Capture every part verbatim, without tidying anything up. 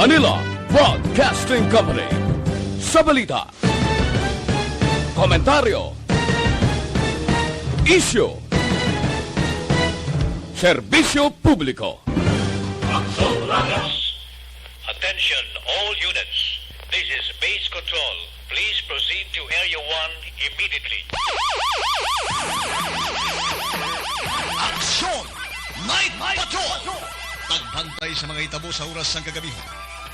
Manila Broadcasting Company. Sa balita, komentaryo, isyu, serbisyo publiko. Attention, all units. This is Base Control. Please proceed to Area one immediately. Aksyon! Night Patrol! Pagbantay sa mga hitabo sa oras sang kagabihan.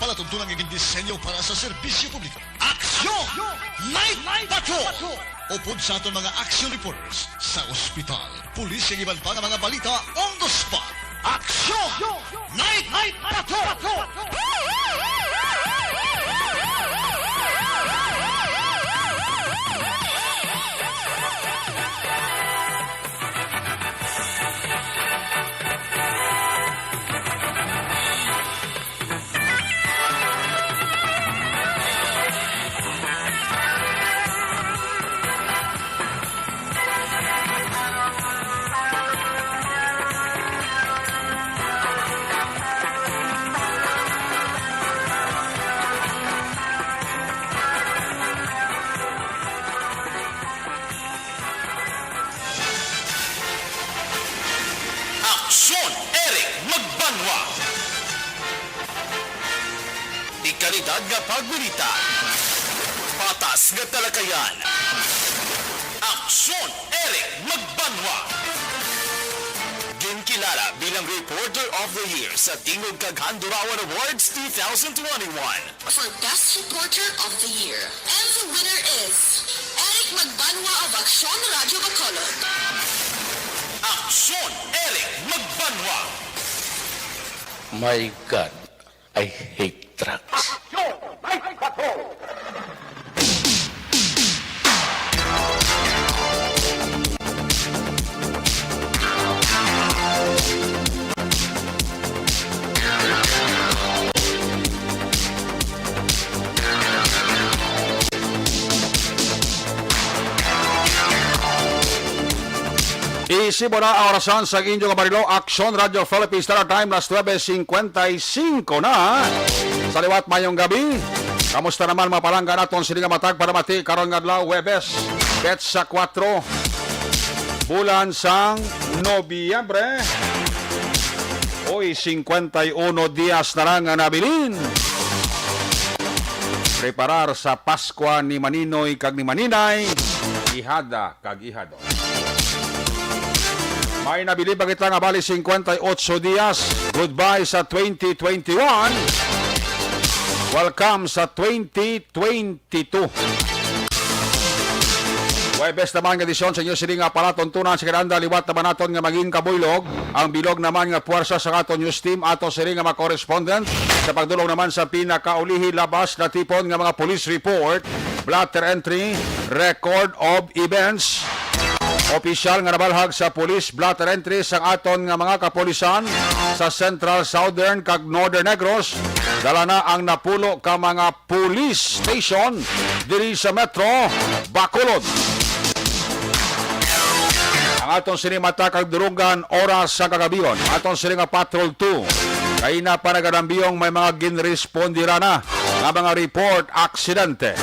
Palatuntunan nga gindisenyo para sa serbisyo publiko. Aksyon! Night Patrol! Upod sa aton mga action reporters sa ospital, pulis, kag iban pa nga mga balita on the spot. Aksyon! Night Patrol! Aksyon, Eric Magbanwa. Dekalidad nga pagbalita. Patas nga talakayan. Aksyon, Eric Magbanwa. Ginkilala bilang Reporter of the Year sa Tingog kag Handurawan Awards two thousand twenty-one. For Best Reporter of the Year. And the winner is Eric Magbanwa of Aksyon Radio Bacolod. Aksyon, Eric Magbanwa. My God, I hate drugs. Aksyon, Night Patrol. Isip mo na ang orasan sa inyo nga barilo, Aksyon Radio Philippines Standard Time, las nuebe cincuenta y cinco na. Sa liwat, mayong gabi. Kamusta naman, mga palangga naton, sini nga matag palamati karon nga adlaw, Huwebes, petsa kuwatro, bulan sang Nobyembre. Oy, cincuenta y uno dias na lang nga nabilin. Preparar sa Paskwa ni Maninoy kag ni Maninay, ihada kag ihado. May nabilin pa kita nga bali cincuenta y ocho dias. Goodbye sa twenty twenty-one. Welcome sa twenty twenty-two. Huwebes naman nga edisyon sa inyo sini nga palatuntunan sa kinanda liwat naman naton nga maging kabuylog. Ang bilog naman nga puwersa sa aton news team ato sini nga mga correspondent sa pagdulong naman sa pinakaulihi labas natipon nga mga police report, blotter entry, record of events, opisyal nga nabalhag sa police blotter entry sang aton nga mga kapulisan sa Central, Southern, kag Northern Negros. Dala na ang napulo ka mga police station diri sa Metro Bacolod. Ang aton sini mata kag durugan oras sa kagabihon. Aton sini nga Patrol two. Kay na pa nagadambiyong may mga ginrespondira na nga mga report aksidente.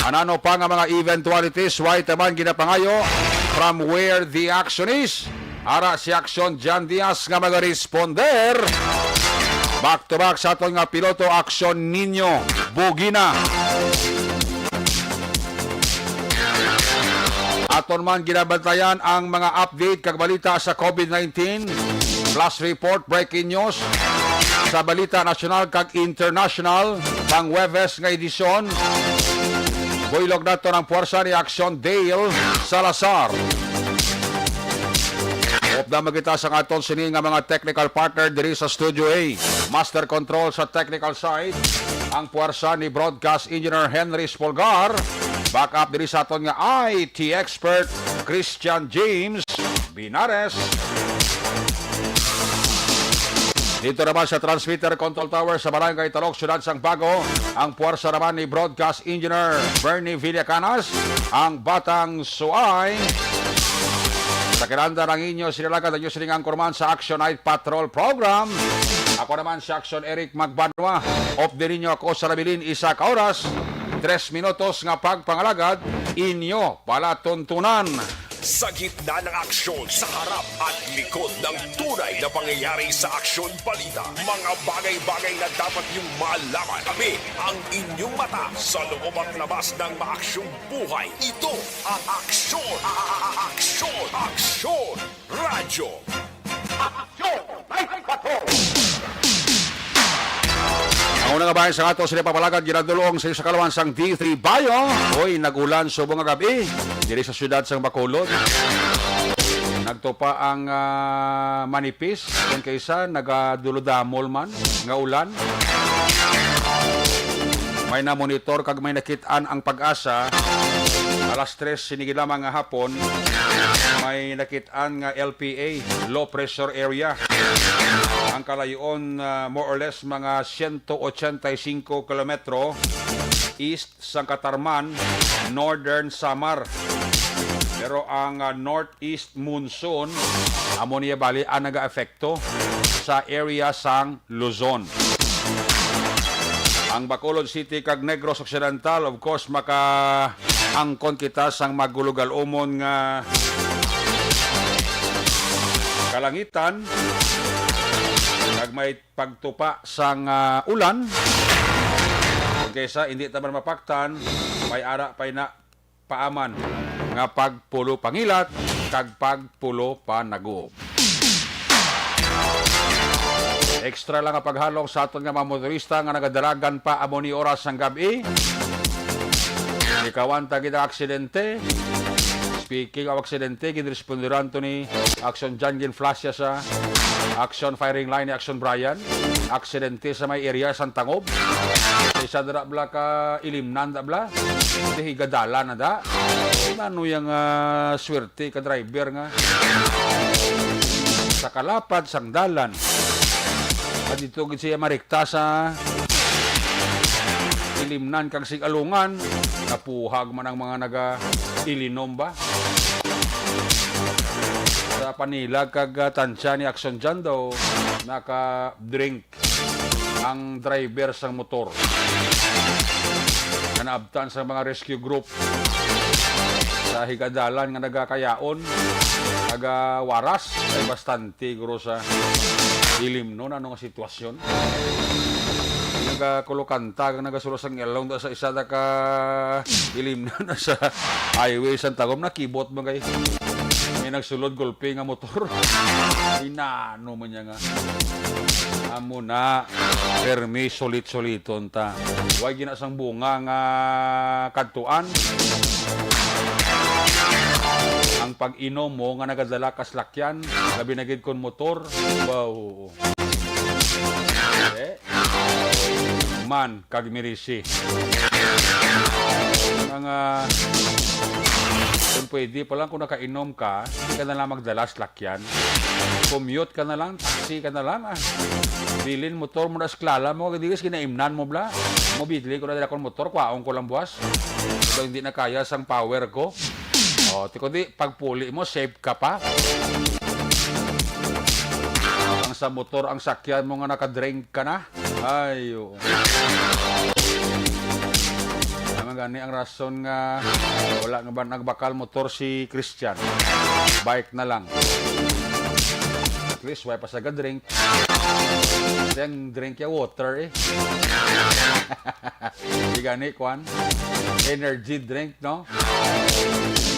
Anano pa nga mga eventualities, way taman ginapangayo from where the action is. Ara si Aksyon Jan Diaz nga magaresponder. Back to back sa aton nga piloto, Aksyon Nino Bugina. Aton man ginabantayan ang mga update kag balita sa COVID nineteen. Flash report, breaking news sa balita nasyonal kag international. Pang Huwebes nga edisyon, buylog naton ang puwersa ni Aksyon Dale Salazar. Upda man kita sa aton sini nga mga technical partner diri sa Studio A. Master control sa technical side, ang puwersa ni Broadcast Engineer Henry Spolgar. Backup diri sa aton nga I T expert, Christian James Binares. Dito naman sa transmitter control tower sa Barangay Talok, Siyudad sang Bago, ang puwersa naman ni Broadcast Engineer Bernie Villacanas, ang Batang Suay. Sa kinanda ng inyo, sinalagan ang inyo sining anchorman sa Action Night Patrol Program. Ako naman si Action Eric Magbanwa. Update ninyo ako sa nabilin isa ka oras, tres minutos nga pagpangalagad, inyo palatuntunan. Sa gitna ng aksyon, sa harap at likod ng tunay na pangyayari sa Aksyon Balita, mga bagay-bagay na dapat niyong malaman. Kami ang inyong mata sa loob at labas ng maaksyong buhay. Ito ang Aksyon, a- a- a- Aksyon, Aksyon Radyo. Aksyon! Ay, bato! Ang una nga bahin sa ato sila papalagad, ginadulong sa isa kalawan sang D three Bayo. Hoy, nag-ulan subong nga gabi diri sa siyudad sang Bacolod. Nagtupa ang, ah, manipis, kung kaysa nagadulodamol man nga ulan. May namonitor kag may nakit-an ang PAGASA. Alas tres sinigi lamang nga hapon, may nakit-an nga L P A, low pressure area. Ang kalayoon, ah, more or less mga siyento ochenta y cinco kilometro east sang Catarman, Northern Samar. Pero ang, ah, northeast monsoon, amo niya bali ang nagaepekto sa area sang Luzon. Ang Bacolod City kag Negros Occidental, of course, makaangkon kita sang magulugal-umon nga kalangitan, kag may pagtupa sang, ah, ulan. Kung kaysa hindi ta man mapaktan, may ara pa na paaman nga pagpulo pangilat kag pagpulo panaguob. Extra lang nga paghalong sa aton nga mga motorista nga nagadalagan pa amo ni oras sang gab-i. Likawan ta gid ang aksidente. Speaking of aksidente, ginresponderan to ni Action John, ginflash siya sa Action Firing Line ni Action Brian. Aksidente sa may area sang Tangob. Isa dira bla ka ilimnan da bla. Di higadalan na da. Ano yang, ah, swerte ka driver nga sa kalapad sang dalan, at dito gid siya marikta sa ilimnan kag sigalungan. Napuhag man ang mga naga-ilinom ba. Sa panilag kag, ah, tansya ni Action John daw, naka-drink ang driver sang motor nga naabtan sa mga rescue group sa higadalan nga nagakayaon, nagawaras. Ay, bastante guro sa ilimnon, ano nga sitwasyon. Nagakulokanta kag nagasulo sang ilong sa isa da ka ilimnon sa highway sang Tagum, nakibot man kay may nagsulod gulpi nga motor. Ay, nano man niya nga. Amo na, permi sulit-suliton ta. Way gina sang bunga nga kadtuan ang pag-inom mo nga nagadala ka salakyan, labi na gid kon motor. Wow. Eh? Man kag Mirisi. Mga, kung pwede pa lang, kung nakainom ka, hindi ka na lang magdala salakyan. Commute ka na lang, taxi ka na lang, ah. Bilin motor mo na sa kilala mo, kag di ginaimnan mo bla. Mobili ko na dira akong motor, kwaon ko lang buwas. Ito hindi na kaya sang power ko. O, ti kundi pagpuli mo, safe ka pa. Ang sa motor, ang sakyan mo nga nakadrink ka na. Ay, oo. Naman gani ang rason nga wala nga ba nagbakal motor si Christian. Bike na lang. At least, wala pa sa drink. Kasi ang drink ya water eh. Di gani, kwan? Energy drink, no?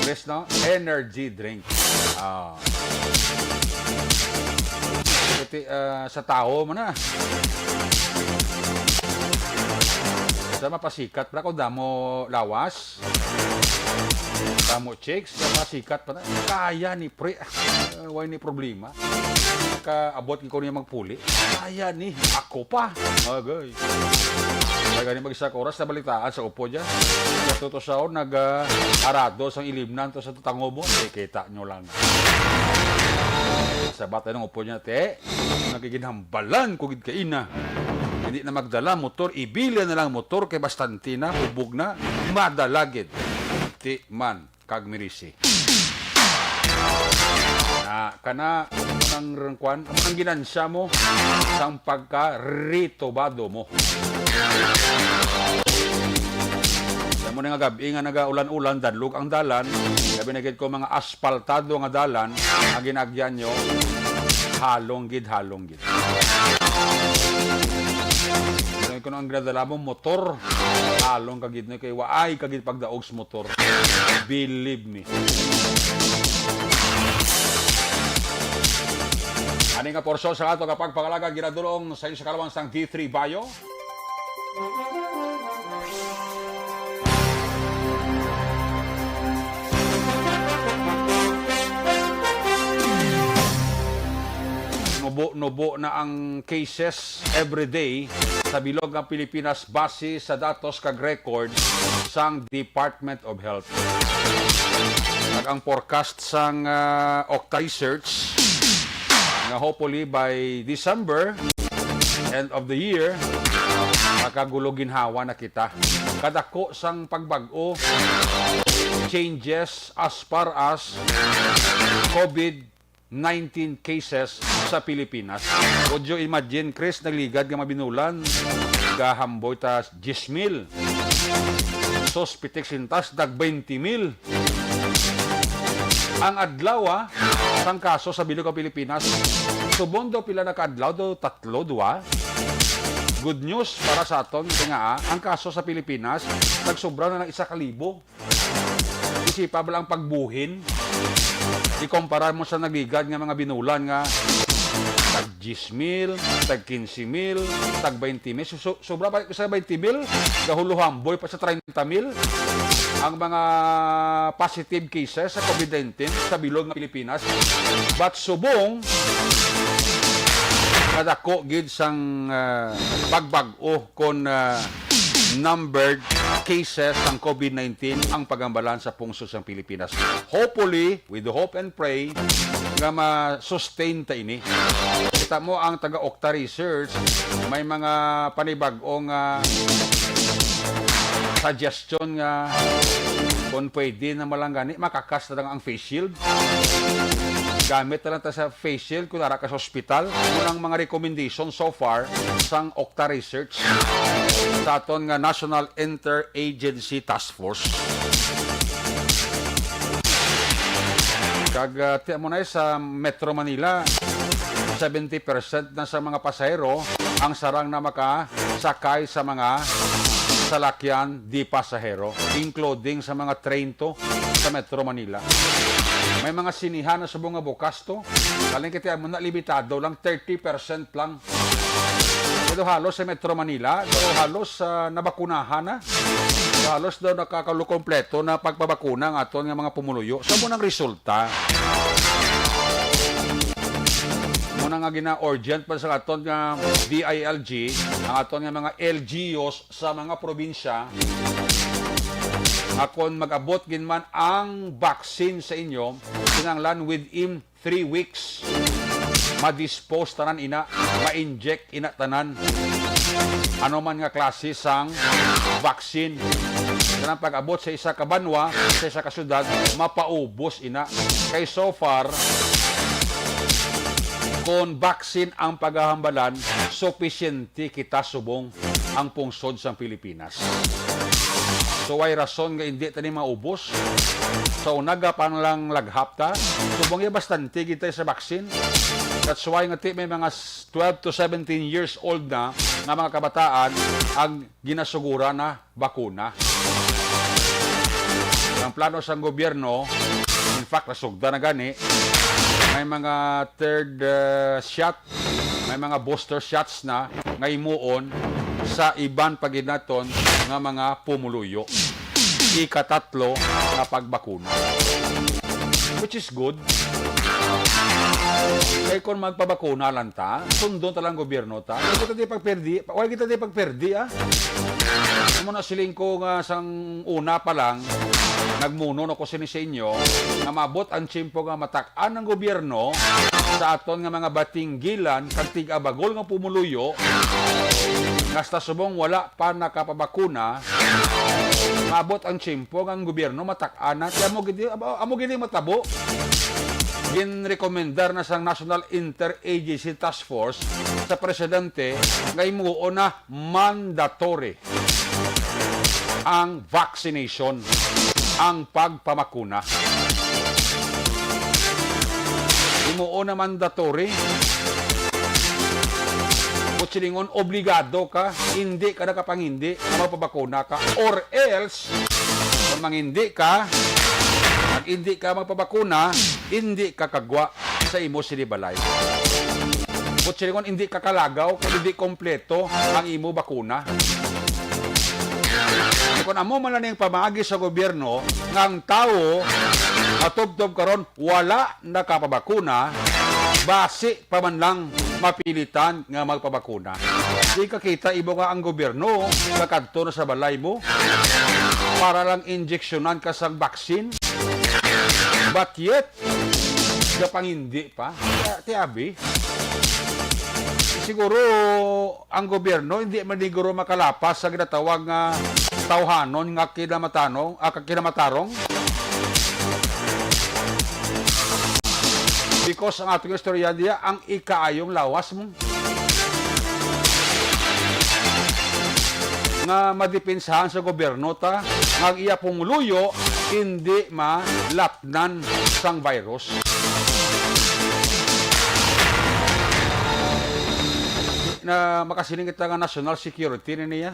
Chris, no? Energy drink. Ah. Pati, ah, sa tao mo na. Sa mapasikat, bra, kung damo lawas. Damo chicks, mapasikat pa na. Kaya ni pre. Ah, wala ni problema. Kaabot ko niya magpuli. Kaya ni, ako pa. Agay. Kaya gani mag-isa ka oras, nabalitaan sa upo dyan. Sa tutusaon, nag, ah, arado sang ilimnan to sa tutangobon. Eh, kita nyo lang. Sabat ng upo niya, te. Nagiginhambalan ko gid kaina. Hindi na magdala motor, ibilin na lang motor kay bastante na, hubog na, madala gid. Ti man kag Mirisi. Ah, kana ang kwan, ang ginansya mo sang pagka-retubado mo. Sa mo nga gab-i nga nagaulan-ulan, danlog ang dalan, labi na gid ko mga aspaltado nga dalan, ang ginagyan nyo, halong gid, halong gid. Ano ko ang ginadala mo, motor, halong ka gid, no? Kay waay ka gid pagdaog sa motor. Believe me. Ani nga porsyon sa ato nga pagpangalagad ginadulong sa inyo sa kalawang sang D three Bayo. Nubo-nubo na ang cases every day sa bilog nga Pilipinas base sa datos kag record sang Department of Health. Kag ang forecast sang, ah, Octa Research nga hopefully by December, end of the year, makagulo ginhawa na kita. Kadako sang pagbag-o, changes as far as COVID nineteen cases sa Pilipinas. Would you imagine, Chris, nagligad nga mabinulan, gahamboy ta diyes mil. Sos, pitik sintas, nag twenty mil. Ang adlaw, ah, sang kaso sa bilog nga Pilipinas, subong daw pila na ka adlaw daw, tatlo, duwa. Good news para sa aton, kay nga, ah, ang kaso sa Pilipinas, nagsubra na ng isa ka libo. Isipa ba lang pagbuhin? Ikumpara mo sa nagligad nga mga binulan nga tag diyes mil, tag quince mil, tag twenty mil. So, so, sobra pa sa twenty mil, gahulohamboy pa sa treinta mil ang mga positive cases sa COVID nineteen sa bilog nga Pilipinas. But subong, nadako gid sang, ah, pagbag-o kon, ah, numbered cases sang COVID nineteen ang pagambalan sa pungsod sang Pilipinas. Hopefully, with hope and pray, nga ma-sustain ta ini. Kita mo ang taga Octa Research, may mga panibag-o nga suggestion nga kung pwede na malangani, makakas na lang ang face shield. Gamit na lang ta sa face shield kung ara ka sa ospital. Yun ang mga recommendation so far sang Octa Research sa aton nga National Interagency Task Force. Kag, ah, tiyan mo na, eh, sa Metro Manila, seventy percent na sa mga pasahero ang sarang na makasakay sa mga salakyan di pasahero, including sa mga train to sa Metro Manila. May mga sinihan na subong nga bukas to. Kaling kita mo na, limitado lang, thirty percent lang. Pero halos sa Metro Manila, pero halos, ah, nabakunahan na. Pero halos daw nakakalukompleto na pagpabakuna ang aton nga mga pumuluyo. Sa mo nang resulta, muna nga gina-urgent pa sa aton nga D I L G, ang aton nga mga L G Us sa mga probinsya, akon mag-abot gid man ang vaccine sa inyo, kinahanglan within three weeks, ma-dispose tanan ina, ma-inject ina tanan. Ano man nga klase sang vaccine. Kanang pag-abot sa isa ka banwa, sa isa ka syudad, mapaubos ina. Kay so far, kung vaccine ang paghahambalan, supisyente kita subong ang pungsod sang Pilipinas. So, way rason nga hindi tani maubos. So, unaga pang lang laghap ta. Subong ya bastante gid tayo sa vaccine. That's why nga ti may mga s-, twelve to seventeen years old na nga mga kabataan ang ginasugura na bakuna. Ang plano sang gobyerno, in fact, nasugda na gani, may mga third, uh, shot, may mga booster shots na nga himuon sa iban pa gid naton nga mga pumuluyo. Ikatatlo nga pagbakuna. Which is good. Kay kung magpabakuna lang ta, sundon ta lang gobyerno ta. Wala kita di pagperdi, wala kita di pagperdi, ah. Amo na siling ko nga sang una pa lang, nagmuno na ko sini sa inyo, nga maabot ang tiyempo nga matak-an ang gobyerno sa aton nga mga batinggilan kag tig-abagol nga pumuluyo, nga hasta subong wala pa nakapabakuna, maabot ang tiyempo nga ang gobyerno matak-an na. Kaya amo gid, amo, amo gid matabo. ginrekomendar na sang National Interagency Task Force sa presidente nga himuon na mandatory ang vaccination, ang pagpabakuna. Himuon na mandatory. Kung silingon, obligado ka, hindi ka nakapangindi nga magpabakuna ka. Or else, kung mangindi ka, pag hindi ka magpabakuna, hindi ka kagwa sa imo sinibalay. Kung silingon, hindi ka kalagaw kung hindi kompleto ang imo bakuna. Kung amo man lang ning pamaagi sa gobyerno nga ang tawo nga tubtob karon wala nakapabakuna, basi pa man lang mapilitan nga magpabakuna. Di ka kita, ibo nga ang gobyerno makadto na sa balay mo para lang injeksyonan ka sang vaccine. But yet, gapangindi pa. Ti abi, siguro ang gobyerno hindi man siguro makalapas sa ginatawag nga tawhanon nga kinamatanong, ah, kinamatarong. Because ang atong istorya diya, ang ikaayong lawas mo nga madepensahan sa gobyerno ta, nga ang iya pumuluyo hindi malatnan sang virus. Na makasiling kita nga national security na niya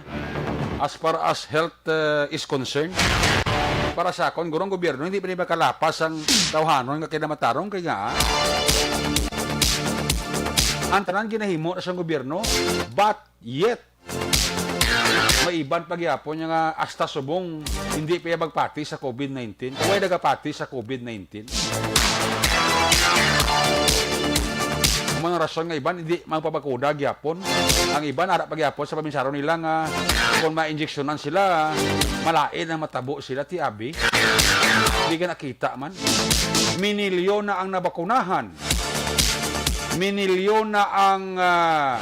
as far as health, uh, is concerned. Para sa akon, gurong gobyerno, hindi pa ni makalapas ang tawhanon nga kinamatarong kay nga ang tanan ginahimo na sang gobyerno, but yet may iban pa gyapon nga hasta subong hindi pa iya magpati sa covid nineteen. Way nagapati sa covid nineteen. Mga rason nga iban hindi magpabakuna gyapon. Ang iban ara pa gyapon sa paminsaro nila nga kung mainjeksyonan sila, malain ang matabo sila, ti abi. Di ka nakita man. Minilyon na ang nabakunahan. Minilyon na ang, ah,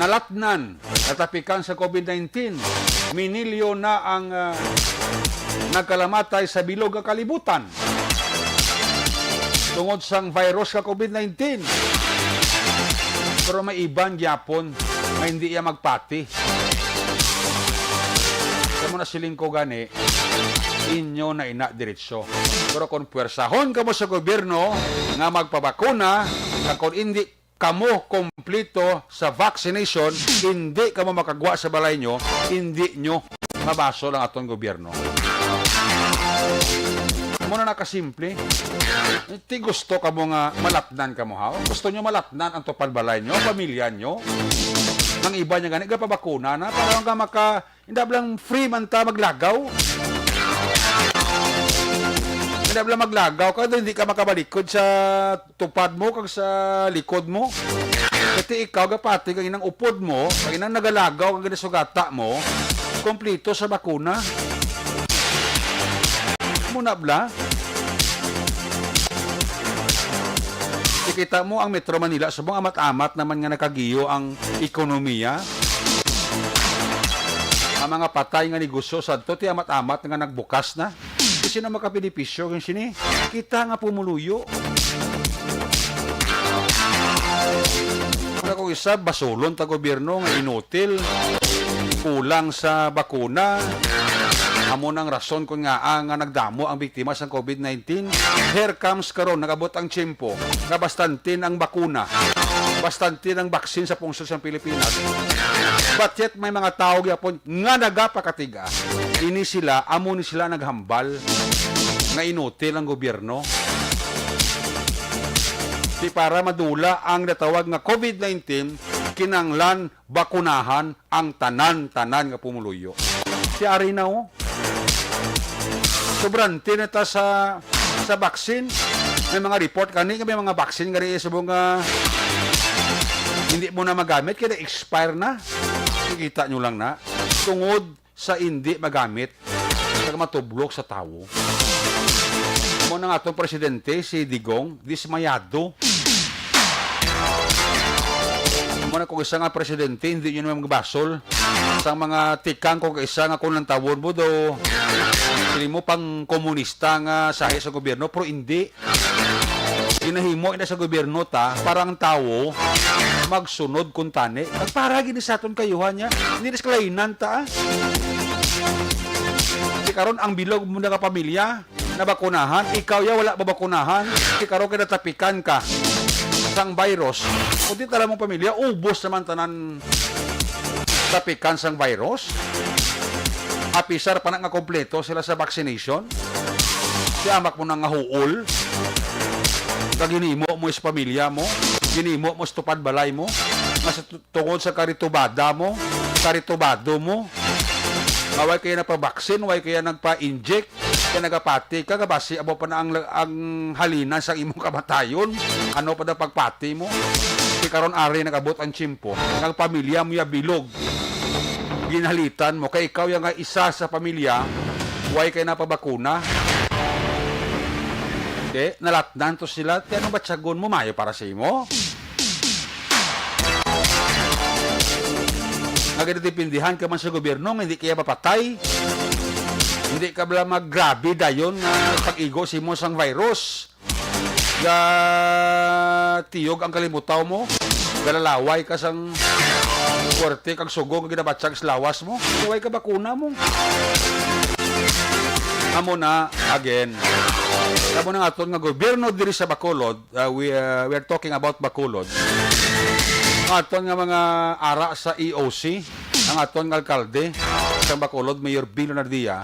nalatnan, natapikan sa covid nineteen. Minilyon na ang, ah, nagkalamatay sa bilog nga kalibutan tungod sang virus nga covid nineteen. Pero may iban gyapon nga hindi iya magpati. Kamo na siling ko gani, inyo na ina diretsyo. Pero kung puwersahon kamo sa gobyerno nga magpabakuna, kag kung hindi kamo kompleto sa vaccination, hindi kamo makagwa sa balay nyo, hindi nyo mabasol ang aton gobyerno. Muna na kasimple. Ti gusto kamo nga malatnan kamo, ha? Gusto nyo malatnan ang tupad balay nyo, pamilya nyo? Nang iba niya gani, gapabakuna na, para nga maka, hindi lang free man ta maglagaw. Hindi lang maglagaw ka, hindi ka makabalikod sa tupad mo kag sa likod mo. Kati ikaw gapati kag inang upod mo, kag inang nagalagaw kag ginasugata mo, kompleto sa bakuna. Muna bla? Ikita mo ang Metro Manila, subong amat-amat naman nga nakagiyo ang ekonomiya. Ang mga patay nga negosyo sadto, ti amat-amat nga nagbukas na. Sino makabenepisyo kung sini? Kita nga pumuluyo. Wala kong isa, basulon ta gobyerno nga inutil, kulang sa bakuna. Amo nang rason kung nga, ah, nga nagdamo ang biktima sa covid nineteen. Here comes karon, nagabot ang tiyempo nga bastantin ang bakuna, bastantin ang baksin sa pungsod sa Pilipinas. But yet, may mga tao gyapon nga nagapakatiga. Ini sila, amo ni sila naghambal nga inutil ang gobyerno. Di para madula ang natawag nga covid nineteen, kinanglan bakunahan ang tanan-tanan nga pumuluyo. Si ari na, oh. Sobrante na ta sa, sa vaccine. May mga report kani nga may mga vaccine gani subong nga hindi mo na magamit kaya expire na. Nakita nyo lang na. Tungod sa hindi magamit kag matublok sa tawo. Mo na nga atong presidente, si Digong, dismayado. Mo na kung isa nga presidente, hindi nyo naman magbasol sa mga tikang kung isa nga kung lantawon mo do. Pili mo pang komunista nga sahi sa gobyerno, pero hindi. Ginahimo ina sa gobyerno ta para ang tawo magsunod kuntani. Kag para gini sa aton kayuhan niya, hindi na sa kalainan ta, ah. Di karon ang bilog mo na ka pamilya, nabakunahan, ikaw ya wala mabakunahan, di karon kay natapikan ka sang virus. Kung di tala mong pamilya, ubos naman tanan tapikan sang virus. Apisar pa na nga kompleto sila sa vaccination. Si amak mo na nga huol. Nga ginimo mo sa pamilya mo, ginimo mo sa tupad balay mo, nga sa tu-, tungod sa karitubada mo, karitubado mo, nga way kaya napabaksin, way kaya nagpa-inject, kaya nagapati ka, nga basi amo pa na ang, ang halina sa imong kamatayon. Ano pa daw pagpati mo? Di karon ari nag-abot ang tiyempo, nagpamilya mo ya bilog. Ginhalitan mo, kay ikaw ya nga isa sa pamilya, way kay napabakuna. Di, nalatnan to sila. Ti ano ba tiyagon mo? Mayo para sa imo? Nga ginadepindihan ka man sa gobyerno nga hindi kaya mapatay. Hindi ka bala maggrabe dayon nga pag-igo sa imo sang virus. Ga tiyog ang kalimutaw mo. Galalaway ka sang puwerte kag sugo nga ginabatyag sa lawas mo. Kay way ka bakuna mo. Amo na, again. Amo na nga aton nga gobyerno diri sa Bacolod, uh, we, uh, we are talking about Bacolod. Ang aton nga mga ara sa E O C, ang aton nga alkalde sa Bacolod, Mayor Bill Nardia,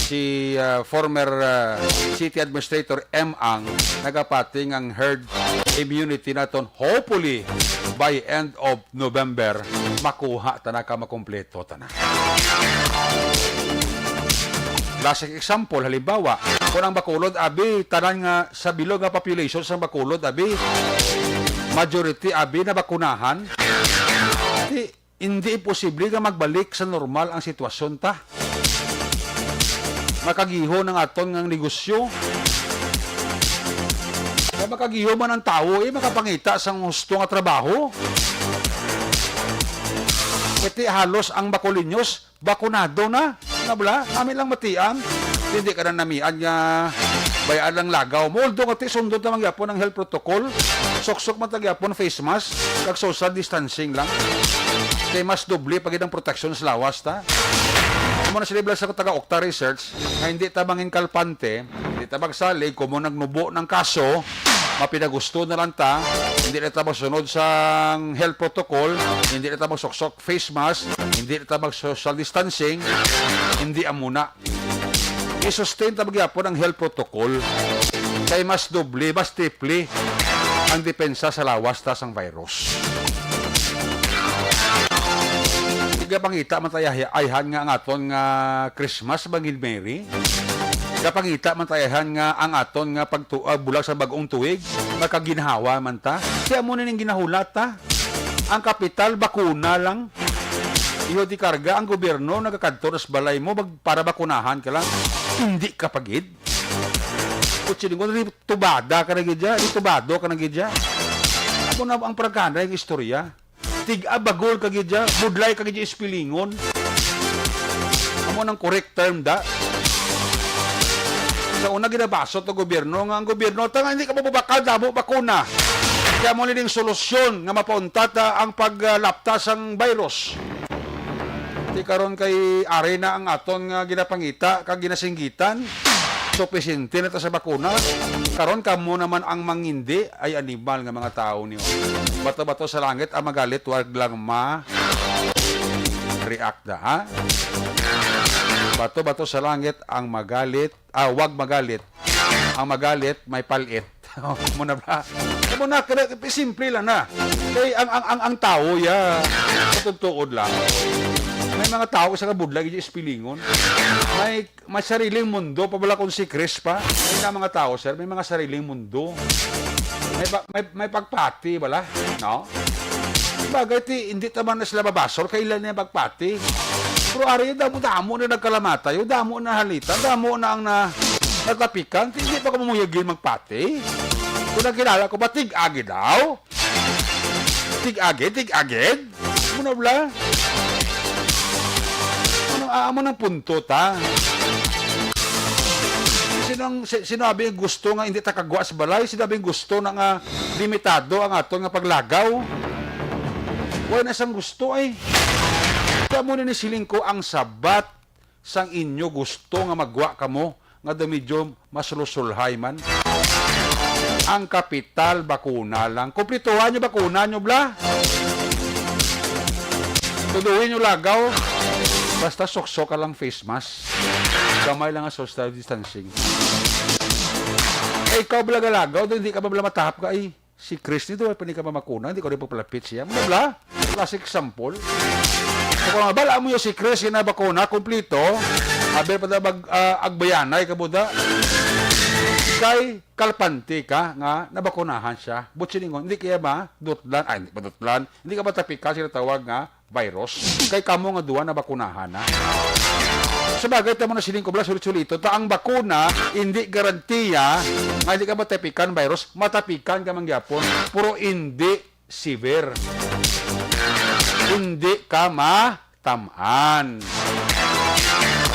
si, uh, former, uh, City Administrator M Ang, nagapati nga ang herd immunity naton, hopefully, by end of November, makuha ta na ka makumpleto ta na. Classic example, halimbawa, kung ang Bacolod, abi, tanan nga sa bilog nga population sa Bacolod, abi, majority, abi, nabakunahan, di, hindi imposible nga magbalik sa normal ang sitwasyon ta. Makagihon ang aton nga negosyo. Kaya makagihon man ang tawo, eh, makapangita sang husto nga trabaho. Iti halos ang Bacolodños, bakunado na. Ano bala? Amin lang matian. Hindi ka na namian nga bayaan lang lagaw mo. Although nga ti sundot naman gyapon ang health protocol. Suksok man ta gyapon face mask, kag social distancing lang. Kay mas doble pa gid ang proteksyon sa lawas ta. Amo na sila sa taga Okta Research nga hindi ta mangin kalpante, hindi ta magsalig kung mo nagnubo ng kaso, mapinagusto na lang ta, hindi na ta masunod sa health protocol, hindi na ta magsuksok face mask, hindi na ta mag social distancing, hindi amo na. I-sustain ta gyapon ang health protocol. Kay mas doble, mas triple ang depensa sa lawas ta sang virus. Gapangita man ta ayhan nga ang aton nga Christmas, bangin Merry. Gapangita man ta ayhan nga ang aton nga pagtu-, ah, bulag sa bag-ong tuig, makaginhawa man ta. Kaya mo na ning ginahulat ta. Ang kapital, bakuna lang. Iyo di karga, ang gobyerno nagakadto na sa balay mo bag-, para bakunahan ka lang. Hindi ka pa gid. Kutsi ningon, di tubada ka na gid dya, di tubado ka na gid dya. Amo na ang prangkana yung istorya. Tiga bagol ka gid dya, budlay ka gid dya ispilingon. Amo nang correct term da. Sa una, ginabasot ang gobyerno nga ang gobyerno, "Tanga, hindi ka mabubakal, damo bakuna." Kaya mo nining solusyon nga mapauntat, ah, ang paglapta sang virus. Ti karon kay ari na ang aton nga ginapangita kag ginasinggitan. Supisyente na ta sa bakuna. Karon kamo naman ang mangindi, ay animal nga mga tawo niyo. Bato-bato sa langit ang magalit, wag lang ma-react na, ha? Bato-bato sa langit ang magalit, ah, wag magalit. Ang magalit, may palit. Amo na ba? Amo na, kaya, simple lang na. Kay ang, ang, ang, ang tawo, ya, sa totoo lang, may mga tawo sa kabudlay, yung ispilingon. May, may sariling mundo pa bala kung si Chris pa. May na mga tawo, sir, may mga sariling mundo. May, pa- may, may pagpati bala, no? Bagay ti, hindi ta man na sila mabasol, kailan niya magpati? Pero ari, damo-damo na nagkalamatay, o damo na halita, damo na ang na, natapikan, ti hindi pa ka mamuyagin magpati. Kung nakilala ko ba, tig-agi daw? Tig-agi, tig-agid? Muna bala? Ano, ah, amo ng punto ta? Sino ang si-, sinabi nga gusto nga hindi ta kagwa sa balay? Sinabi nga gusto na nga limitado ang aton nga paglagaw? Wala na sang gusto ay. Kamo ni siling ko ang sabat sang inyo gusto nga magwa kamo nga daw medyo masulusulhay man. Ang kapital, bakuna lang. Kumplituhan nyo, bakuna nyo, bla. Tuduhin nyo lagaw. Basta suksok ka lang face mask. Gamay lang ang social distancing. Eh, ikaw, bla, galagaw, hindi ka ba, bla, matahap ka, eh? Si Chris dito, ay pa ni ka mamakuna, hindi ko rin papalapit siya. Bla, bla. Classic example. So, kung mabala mo yung si Chris, yung nabakuna, kumplito, abi pa daw mag, ah, agbayanay ka buda. Kay kalpante ka nga nabakunahan siya. But siningon, hindi kaya ba dutlan, ay, hindi pa dutlan, hindi ka ba tapikan sila tawag nga virus? Kay kamo nga duwa nabakunahan na. Sa bagay, tamo na siling ko, bla, sulit-sulito. Ta ang bakuna, hindi garantiya nga hindi ka matapikan virus, matapikan ka mangyapon. Pero hindi severe. Hindi ka matamaan.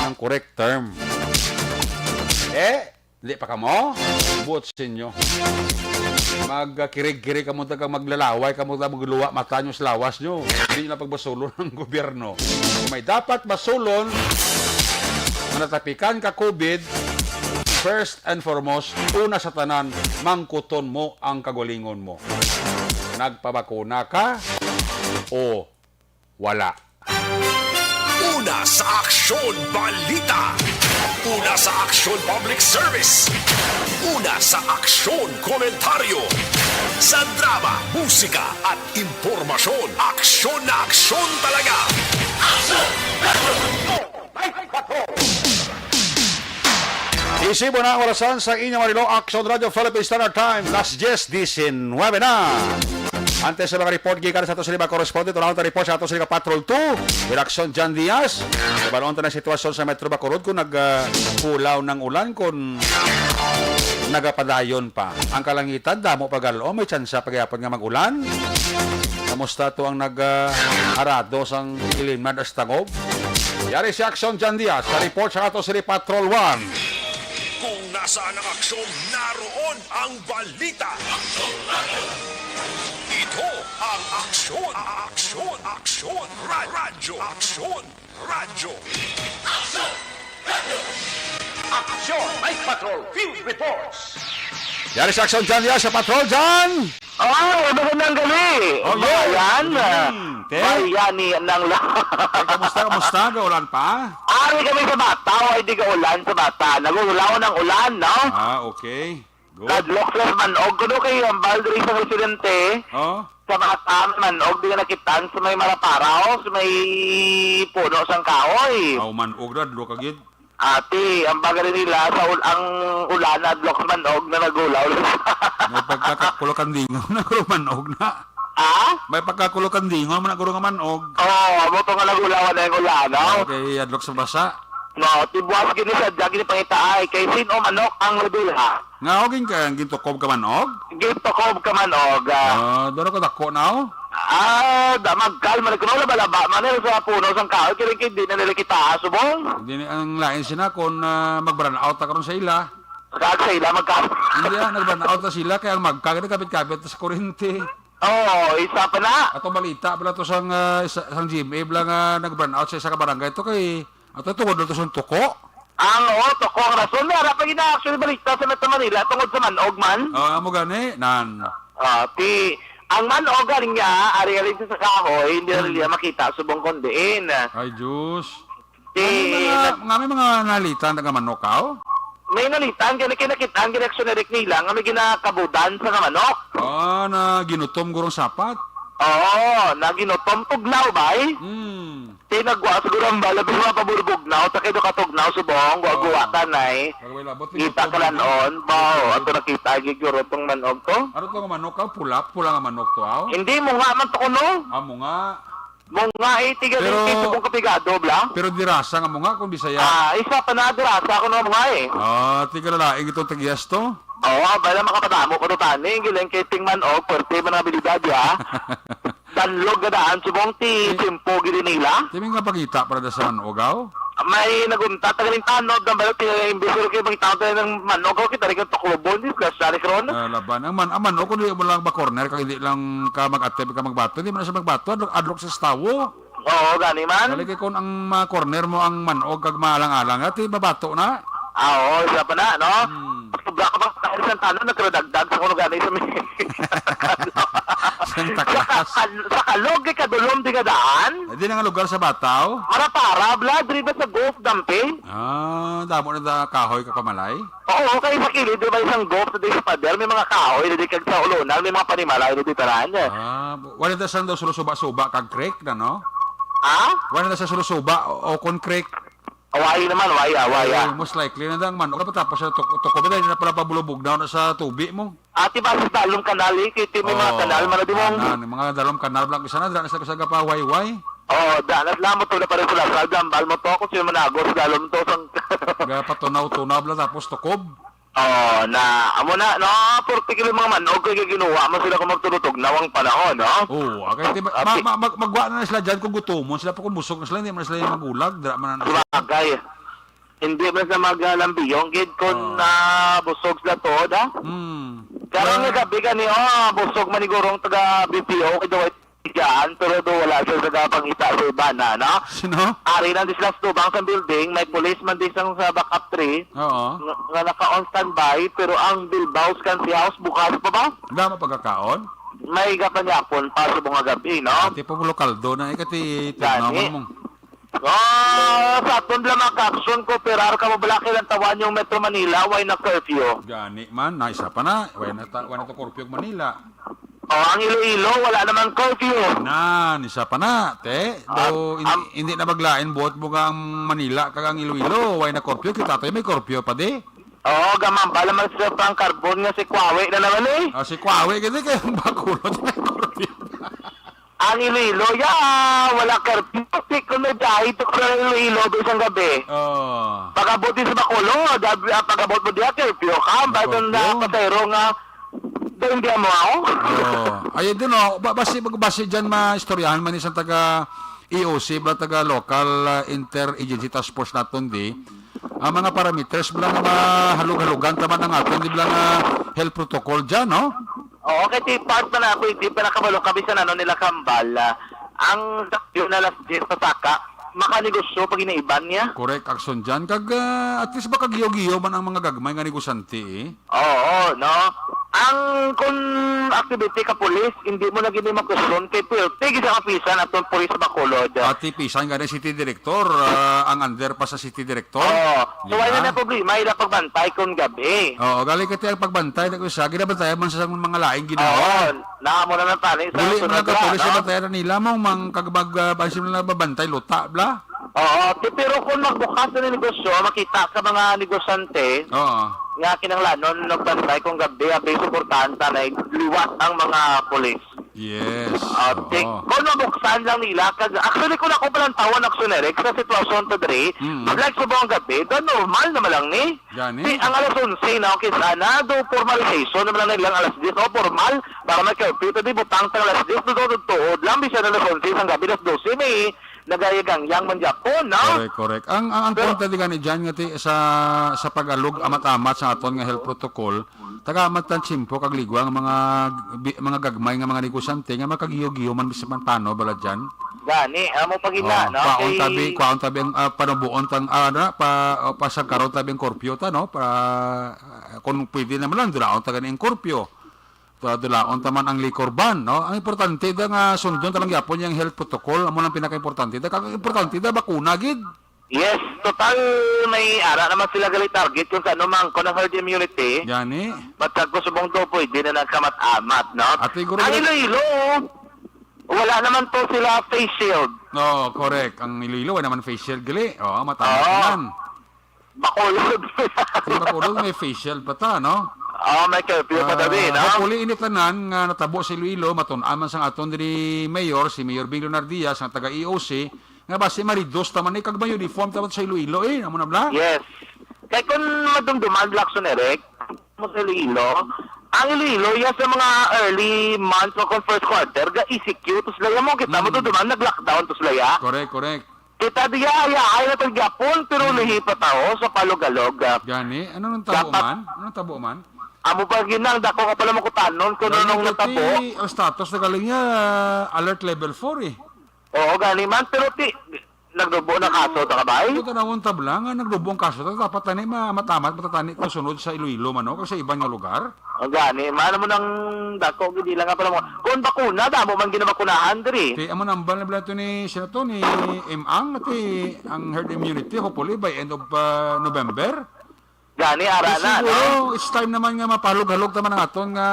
Ang correct term. Eh, di pa kamo? Buot sinyo. Magkirig-kirig kamo, taga maglalaway kamo, taga magluwa mata nyo sa lawas nyo. Hindi nyo na pagbasulon ang gobyerno. Kung may dapat basulon, manatapikan ka COVID, first and foremost, una sa tanan, mangkuton mo ang kagalingon mo. Nagpabakuna ka o wala? Una sa Aksyon Balita. Una sa Aksyon Public Service. Una sa Aksyon Komentaryo. Sa drama, musika, at impormasyon, aksyon na aksyon talaga. Aksyon! Aksyon! Isibo na ang orasan sa inyong marilo, Action Radio Philippine Standard Time, las diez diecinueve na. Antes sa mga report gikan sa ato sa lima correspondent, unahon ta report sa ato sa lima Patrol two, Direction John Diaz. Ibalon ta na sitwasyon sa Metro Bacolod kung nag, ah, ulaw ng ulan, kung nagapadayon pa. Ang kalangitan, damo pa gal-o, may tsansa pa gyapon nga mag-ulan. Kamusta to ang nag, ah, arado sang Ilimad as Tangob? Yari si Action John Diaz sa report sa ato sa Patrol one. Kung nasaan ang aksyon, naroon ang balita. Ito ang Aksyon, Aksyon, Aksyon, Ra-, Radyo, Aksyon, Radyo. Aksyon, Night Patrol, Field Reports. Yari sa Aksyon John Diaz sa Patrol, John! Ay, magandang gabi. Oh, yeah. Bayan. Hmm, te? Bayani ng lahat. Ay, kamusta, kamusta? Gaulan pa? Ari kami sa Bata, ay di gaulan sa Bata. Nagulaw ng ulan, no? Ah, okay. Good. Nadlok sa manog ko do kay ang baldri sa residente. Oh? Sa Bata, manog di nga nakitaan sa may maraparaw, sa may puno sang kahoy. Aw, manog na, dlo ka gid. Ati, ang bagay nila, sa ul-, ang ulan, adlok sa manog na nagulaw. May pagkakakulo kandingon na, pero manog na. Ha? May pagkakulo kandingon man, guro nga manog. Oo, amo to nga nagulaw na yung ulan, no? Okay, adlok sa basa. No, tibuas gini sa dyan, gini pangitaay. Kay sino manok ang nabila? Nga, o, gin-, ka-, gintukob ka manog? Gintukob ka manog, ah. Ah, duro ka dako na, oh. Ah, da, magkal, man, kuno laba-laba, man, eh, sa puno, sang kahoy, kaya hindi na nila kita, subong. Hindi ni, ang lain sina kung, ah, mag-brownout na karon sa ila. Saan sa ila, magkal? Hindi, ah, nag-brownout na sila, kaya ang magkal, kapit-kapit sa kuryente. Oo, isa pa na. Ato balita, pala to sang, ah, sa, sang G M A, pala nga nag-brownout sa isa ka barangay to, kay Ato, tungod na to sa tuko? Ang, oo, tuko ang rason. May ara pa gina-, actually, balita sa Metro Manila tungod sa manog man. Ah, amo gani, nan. Ah, ti, ang manog, galing niya, ari-ari sa, sa kahoy, hindi na Hmm. nila makita, subong kon diin. Ay, Diyos. Ti, Nga may mga, nag- nga may mga nalitan nga manok, aw? May nalitan, gani kinakitaan, gina-, action direct nila, nga may ginakabudan sa nga manok. Ah, na ginutom gurong sapat? Oo, na ginutom, tugnaw, bay? Hmm. Kay nagwa siguro ang bala, pero mapaburbog na, o takay do katog na, subong, guwa-guwatan na eh. Wala, wala, buti Kita mo ka lang to, on, ba, Buti ato mo. nakita, giguro tong manog to. Ano to nga manok ka? Pula? Pula nga manok to, aw? Hindi, munga man to kuno. Ah, munga. Munga eh, tiga Pero, rin, subong kapigado, bla. Pero dirasa nga munga, kung Bisaya. Ah, isa pa na, dirasa ko na munga eh. Ah, tiga lalaing itong tagias to? Oo, bala makapadamo ko to tani, giling kay ting manog, pwerte man ang abilidad, ya. Danlog nga daan, subong ti Eh, tiyempo gid nila. Ti may nga pangita para da sa manog, aw? May nagunta, taga ning tanod, ang balot, eh, imbis ko kayo magtawag tayo ng manok, o kita rin yung tuklubon, disgrasya ni Kron. Ah, laban. Ang man-, ang manok, kung di mo lang ba corner, kag hindi lang ka mag-attempt, ka magbato, hindi mo na siya magbato, adlok, adlok sa stawo. Oo, gani man. Dali kay kung ang mga corner mo ang manok, kag maalang-alang, ati, mabato na. Ah, oo, isa pa na, no? Hmm. Sobra ka pa, sa tanod, nagkadagdag sa kuno gani sa may Santa Claus. Sa kal-, sa kalog, kay kadulom, di nga daan. Eh, di na nga lugar sa Bataw. Para-para, bla, diri ba sa Golf Dumping? Ah, damo na da kahoy ka pamalay? Oo, kay sa kilid, di ba, isang golf, di sa pader, may mga kahoy, di kag sa ulunan, may mga panimalay, di tanan. Ah, wala na sang daw sulusuba-suba kag creek na, no? Ha? Wala na sa sulusuba o, o kon creek. Away naman, away, away, Eh, ah. Most likely na dang man. Wala pa tapos na tuk-, tukob na, na pala pabulubog na sa tubi mo. Ati ba sa Dalom Kanal, eh? Kay ti may mga Oh, kanal, man, di mo? Ana, ni mga Dalom Kanal lang, isa na, dira na sa, sa gapawayway. Oh, da, nas lang mo to na pare sa Lasal, Dambal mo to, kung sino managos, Dalom to, sang Gapatunaw-tunaw lang, tapos tukob. Oh, na, amo na, no, porte kilo mga manog, kay ginuwa mo sila kung magturutog na ang panahon, no? Oo, ah, kay ti-, ma-, Ati- ma-, mag-, magwa na sila dyan kung gutomon sila, pa kung busog na sila, hindi man sila yung magulag, dira man na. Sabagay. Hindi man sa mga lambiyong gid kung, Oo. ah, busog sila tuod, ha? Hmm. Karon nga Well, gabi gani, oh, busog man ni gurong taga B P O, kay daw ay dyan, pero do wala siya sa pangita sa iba na, no? Sino? Ari lang di sila sa tubang sa building, may police man di sang sa backup tree Oo. nga, nga naka-on standby, pero ang Bilbao's Country House bukas pa ba? Wala mo pagkakaon? May gapanyapon pa subong nga gabi, no? Ati po, lokal do na, eh, kati Gani. tinamon mo. Ah, sa aton lang mga ka-aksyon, kooperar ka mo bala kay lantawan yung Metro Manila, way na curfew? Gani man, na isa pa na. Way na ta-, way na to curfew ang Manila. Oh, ang Iloilo, wala naman curfew. Nan, isa pa na, te. Ah, Do, hindi, am- hindi na maglain buot mo nga ang Manila kag ang Iloilo. Way na curfew, kita tayo may curfew pa di. Oo, gamambal naman sa pang carbon nga si Kwawe na naman eh. Ah, si Kwawe, kasi kaya ang bakulot na curfew. Ang Iloilo, ya, wala curfew. Kasi kung may biyahe, ito ko sa Iloilo, isang gabi. Oh. Pag-abot din sa Bacolod, ah, pag-abot mo diya, curfew ka. Ang bago na Curfew. pasahero nga, doon di mo ako. Oh. Ayun din, oh. Ba-, basi, basi dyan maistoryahan man isang taga E O C, ba taga local, ah, interagency task force naton di. Ang mga parameters, bala nga mahalog-halugan, tama na nga aton, di bala nga health protocol dyan, no? Oo, kay ti part pa na ako, hindi pa nakabalo kami sa nano nila kambal. Ah, ang dakyo na last year sa saka, makanegosyo pag inaiban niya. Correct, action dyan. Kag, ah, at least ba kagiyo-giyo man ang mga gagmay nga negosyante, eh? Oo, no? Ang kun activity ka pulis, hindi mo na gini makusyon kay puwerte gid sa kapisan atong pulis Bacolod. Ati pisan gani city director, ah, ang under pa sa city director. Oo. So, Di wala ba? na problema, ila pagbantay kung gabi. Oo, gali kati ang pagbantay na siya, ginabantayan man sa mga laing ginawa. Oo, na mo na lang tani sa Dili sunod man ang kapulis na. Sa bantayan na nila, mong mang kag-, mag-, ah, basin na lang babantay, luta, bla? Oo, ti-, pero kung magbukas na negosyo, makita sa mga negosyante Oo. nga kinahanglanon nagbantay kung gabi, abi, suportahan ta na liwat ang mga pulis. Yes. Ah, ti-, Oo. kung mabuksan lang nila, kag-, actually, kung ako palang tawon, Action Eric, sa sitwasyon to diri, Mm. like, subong gabi, do normal naman lang ni. Gani. Ti, ang alas onse na, okay, sana, do formalization naman lang nilang alas diyes, o formal, para may curfew, to di butang sa alas diyes, do, do, do, tuod lang, bisan alas onse, sang gabi, alas dose, may nagayagangyang man gyapon, no? Correct, correct. Ang, ang, ang Pero point na di gani dyan, nga ti, sa, sa pag-alog, amat-amat sa aton nga health protocol, taga amat ang tsimpo kag ligwa ang mga, bi-, mga gagmay nga mga negosyante nga makagiyo-giyo man bisan man pano bala dyan. Gani, amo pa gid na, Oh, no? Kwaon Kay tabi, kwaon tabi ang, ah, panubuon tang, ah, ano, pa, oh, pasagkaron tabi ang korpyo ta, no? Pa, ah, kung pwede naman lang, dulaon ta gani ang korpyo. Ta-, dulaon ta man ang liquor ban, no? Ang importante da nga sundon ta lang gyapon yung health protocol, amo lang pinaka-importante da. Kag importante da, bakuna gid. Yes, total may ara naman sila gali target kung sa ano man, kung ang herd immunity. Gani. But sa gusto mong do, pwede na nagkamat-amat, no? At siguro Ang gani Iloilo, wala naman to sila face shield. Oo, correct. Ang Iloilo, wala naman face shield gali. Oo, matamat Oo. naman. Bacolod. Di Bacolod, may face shield pa ta, no? Oo, may curfew pa Ah, tabi, no? Hopefully, ini tanan nga natabo sa Iloilo, matun-an man sang aton diri mayor, si Mayor Bing Leonard Diaz, nga taga E O C, nga basi ma-reduce ta man ni kag ma-uniform ta man sa Iloilo, eh, amo na bala? Yes. Kay kung madumduman, Lacson Eric, mo sa Iloilo, ang Iloilo, ya sa mga early months o kung first quarter, ga E C Q, to sila, ya mo kita, Mm. madumduman, nag-lockdown to sila, ya. Correct, correct. Kita diya, ayahay na tag Japon, pero Hmm. lihi pa tao sa palugalog. Ah, Gani, ano nang tabo dapat man? Ano nang tabo man? Amo pa gina ang dako ka pala makutanon kung Gani, anong natabo. Ang status na galing niya, alert level four eh. Oo, gani man, pero ti, nagdubo na kaso ta ka ba, eh? Kung tanawon tabla nga nagdubo ang kaso, ta dapat tani ma-, matamat, matatani kung sunod sa Iloilo man, no? Kag sa iban nga lugar. Ang gani, man mo nang dako, gid ila nga pala mo. Kung bakuna, damo man ginabakunahan diri. Kay amo nang ambal na bala to ni, sino to, ni Emang, ati ang herd immunity, hopefully by end of, ah, November. Gani, ara Kay na, siguro, no? It's time naman nga mapalog-halog naman ang aton nga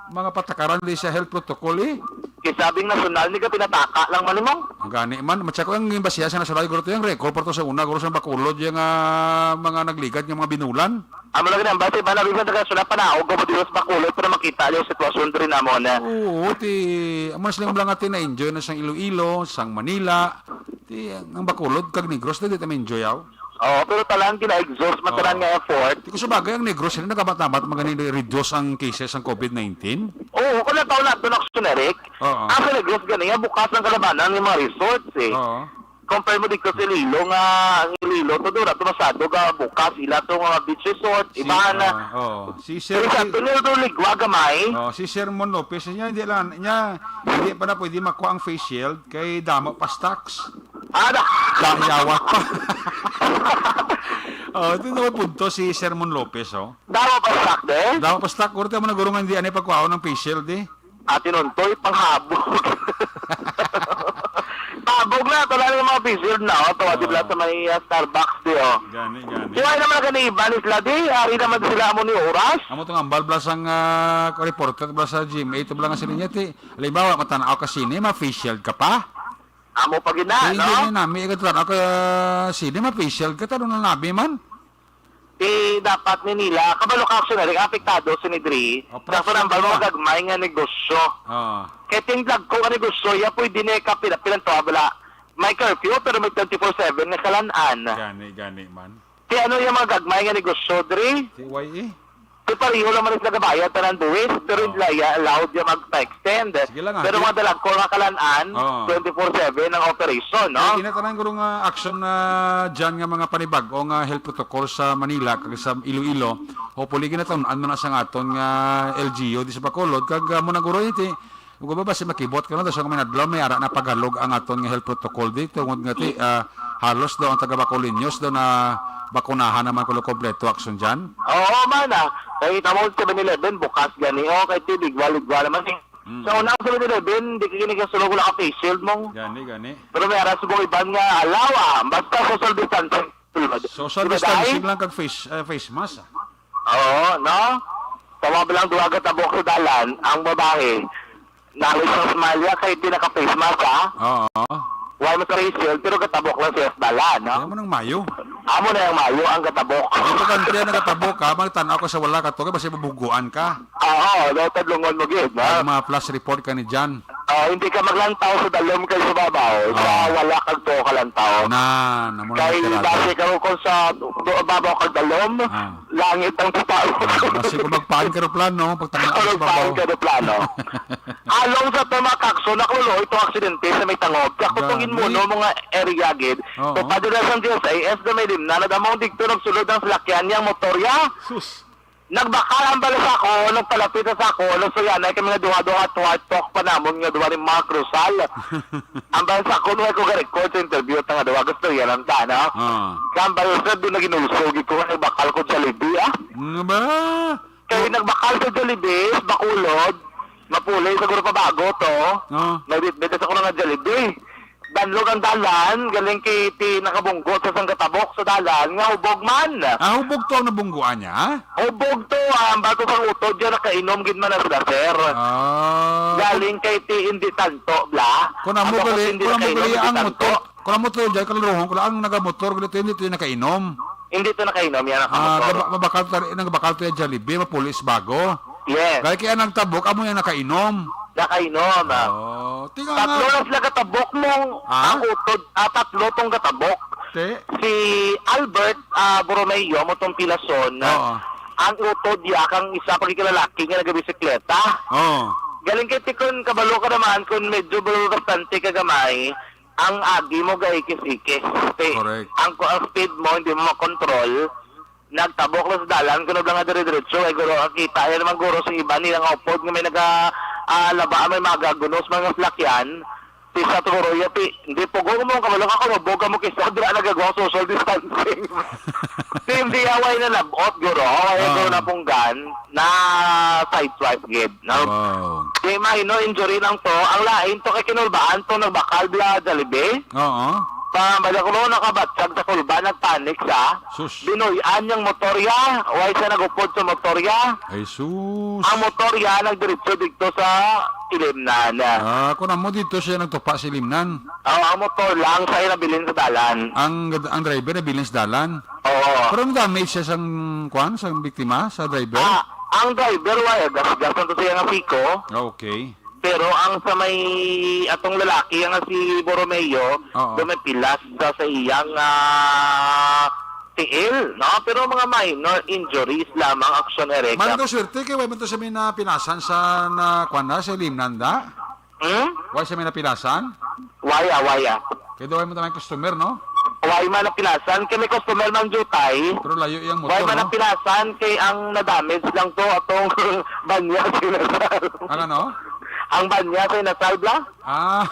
mga patakaran di sa health protocol, eh. Kay sabing nasyonal, ni ka pinataka lang man, Imong. Ang gani man, matsa ko ang imbasiya sa nasyonal, guro to yung record, pa to sa una, guro sa Bacolod, yung, ah, mga nagligad nga mga binulan. Amo lang gani, ang base ba na bisan taga sula panaog ko mo dito sa Bacolod para makita yung sitwasyon diri namo na. Oo, ti, amo na silang mga ti na-enjoy na sang Iloilo, sang Manila. Ti, ang Bacolod, kag Negros, di, di ta ma-enjoy, aw. Oo, pero talang gina-exhaust man tanan Oo. nga effort. Ti, kung sa bagay, ang Negros, sila nagkamat-amat, magani reduce ang cases sang covid nineteen. Oo, kung nataon na ito na, Eric, Oo. ang sa Negros gani nga bukas ang kalabanan ng mga resorts, eh. Oo. Compare mo dito sa Iloilo nga ang Iloilo to dura to masyado ga bukas ila to nga beach resort, Si, ibahan na. Ah, oo. Si Sir, Pero sa si, tunil do ligwa gamay. Oh, si Sir Mon Lopez niya hindi lang niya hindi pa na pwede makuha ang face shield kay damo pa stocks. Ada. Yawat pa. Oh, ito na may punto si Sir Mon Lopez, oh. Damo pa stock de? Damo pa stock, kurte mo na guro nga hindi ani pagkuhaon ng face shield, eh. Ati nun, toy, panghabog. Tabog na, ito lang yung mga face shield na, oh. Tawa, di ba, Oo. sa may, ah, Starbucks, di, oh. Gani, gani. Di, ay naman gani, iba ni sila, di, ari naman sila mo ni oras. Amo tong ambal bala sang, ah, reporter bala sa G M A, ito bala nga sila niya, ti. Halimbawa, matanaw ka sine, ma-face shield ka pa. Amo pa gina, Ti, no? Hindi na nami, ikaw tanaw ka sine, ma-face shield ka, tanong na nami man. Ti dapat ni nila, kabalo ka, actually, apektado si Nidri, Oh, sa panambal mo profitable. Gagmay nga negosyo. Ah. Kay ting dagko nga negosyo, ya pwede ni ka pila-, pilantuha bala. May curfew, pero may twenty-four seven nga kalan-an. Gani, gani man. Ti ano yung mga gagmay nga negosyo, Dri? Ti Y E. Ti pareho lang man sila gabayad tanan buwis, pero Oh. hindi ya allowed yung mag-extend. Sige lang, ah. Pero Ti- mga dalagko nga kalan-an, Oo. twenty-four seven ang operation, no? Ti kinatanan guro nga action na dyan nga mga panibag-o nga health protocol sa Manila kag sa Iloilo. Hopefully, ginatun-an man na sa aton nga L G U di sa Bacolod. Kag, ah, mo na guro, eh, ti, ug ba, basi makibot ka na, so, nga may nadlaw, may ara na paghalog ang aton nga health protocol di, tungod nga ti, ah, halos daw ang taga Bacolinios daw na bakunahan naman kuno kompleto action dyan. Oo, man, ah. Kay kita mo, seven eleven, bukas gani, oh, kay ti, ligwa-ligwa naman, eh. Mm. Sa una, seven eleven, di ka gini kasulog, wala ka face shield mo. Gani, gani. Pero may ara subong iban nga, alaw, ah, basta social distancing, sulod. Social Di ba, distancing dai? Lang kag face, eh, face mask, ah. Oo, no? Tama ba lang duha ka tabok sa dalan, ang babae, nalis ang smalya kay di naka-face mask, ha? Oo. Wala mo sa face shield, pero katabok lang siya sa dalan, no? Kaya mo nang mayo. Amo na yung mayo, ang katabok. Importante ang nakatabok ka, magtanaw ka sa wala ka to, kay basi mabuguan ka. Oo, daw tadlungon mo gid, no? Ang mga flash report ka ni Jan. Oh, hindi ka maglantaw sa dalom kay sa babaw, sa Ah. wala kag tuo ka lantaw. Na, namo na Kay natira. Base ka kung sa do-, babaw kag dalom, Ah. langit ang tataw. Ah, basi kung magpaan ka rin plano, pagtanaw Kung ka sa magpaan babaw. ka rin plano. Along sa Tumakakso, nakulo itong aksidente sa may tangob. Sa kutungin Grabe. mo, no, mga area gid. Oo. So, padala sa D S I S na may limna, nadamong digto nagsulod ang salakyan niyang motorya. Sus. Nagbakal ang bala sa ako, nagpalapit sa ako, nagsuyanay kami nga duha-duha, tuwa, talk pa namon nga duha ni Mark Rosal. Ang bala sa ako, nung ako ga-record sa interview, tanga duha, gusto yan ang tana. Ah. Kaya ang bala sa doon, naginulso, gid ko, nagbakal ko Jollibee, ah. Nga ba? Kaya nagbakal sa Jollibee, Bacolod, mapuli, siguro pa bago to. Ah. May bitbit sa ko nga Jollibee. Danlog ang dalan, galing kay ti nakabunggo sa sang katabok sa dalan nga hubog man. Ah, hubog to ang nabungguan niya? Hubog to, ah, ang bato sang utod niya nakainom gid man na sila, sir. Ah. Galing kay ti hindi tanto, bla. Kung amo Ang gali, bakit hindi kung amo nakainom, gali hindi ang tanto? Motor, kung amo to dyan, kalaruhon, kung ang nagamotor, gali to, hindi to yung nakainom. Hindi to nakainom, yan ang Ah, kamotor. gaba-, mabakal to, nagbakal to yung Jollibee, mapulis bago. Yes. Gaya kaya nagtabok, amo yung nakainom. Nakainom, ah. Oh, tingnan Tatlo nga. Na sila katabok mong Ah? ang utod, ah, tatlo tong katabok. Te? Si Albert, ah, Borromeo, mo tong Pilason, Oo. ang utod niya, kang isa pagkikilalaki nga nagabisikleta. Oo. Galing kay tikon, kabalo ka naman, kung medyo bastante ka gamay, ang agi mo gaikis-ikis. Ti-, Correct. ang, ang speed mo, hindi mo makontrol. Nagtabok lang sa dalan, kuno lang nga dire-diretso. Ay, guro, ang kita, yan naman, guro, sa iba nila nga upod nga may naga, ah, laba, may magagunos, mga salakyan. Ti sa Tugoroyo, ti, hindi po, guro mo, kabalo ka, kung mabog ka mo, kisa, dira nagagawa social distancing. Ti, hindi, away na labot, guro. Away, Ah. guro, napunggan, na sideswipe gid, no? Wow. Di minor injury lang to. Ang lain to kay kinulbaan to, nagbakal bla Jollibee. Oo. Pa, bala ko, nakabatsag sa kulba, nagpanik sa. Sus. Binuy-an yung motorya. Way siya nagupod sa motorya. Ay, sus. Ang motorya nagdiretso dito sa Ilimnan. Ah, kung amo dito siya nagtupa sa Ilimnan. Oo, ang motor lang sa nabilin sa dalan. Ang, ang driver nabilin sa dalan. Oo. Pero ang damage siya sang, kwan, sang biktima, sa driver? Ah, ang driver, way, gasgas na to siya nga siko. Ah, okay. Pero ang sa may atong lalaki nga si Borromeo, Oo. do may pilas sa, sa iyang, ah, tiil, no? Pero mga minor injuries lamang, Aksyon Erika. Man ko swerte kay way man to sa may napilasan sa na, kwan na, sa Limnan da? Hmm? Way sa may napilasan? Waya, waya. Kay do way man to may customer, no? Way man napilasan, kay may customer man jutay. Pero layo iyang motor, Way man no? napilasan, kay ang na-damage lang to, atong banya sa inasal. Ang ano? Ang banya sa inasal, bla? Ah.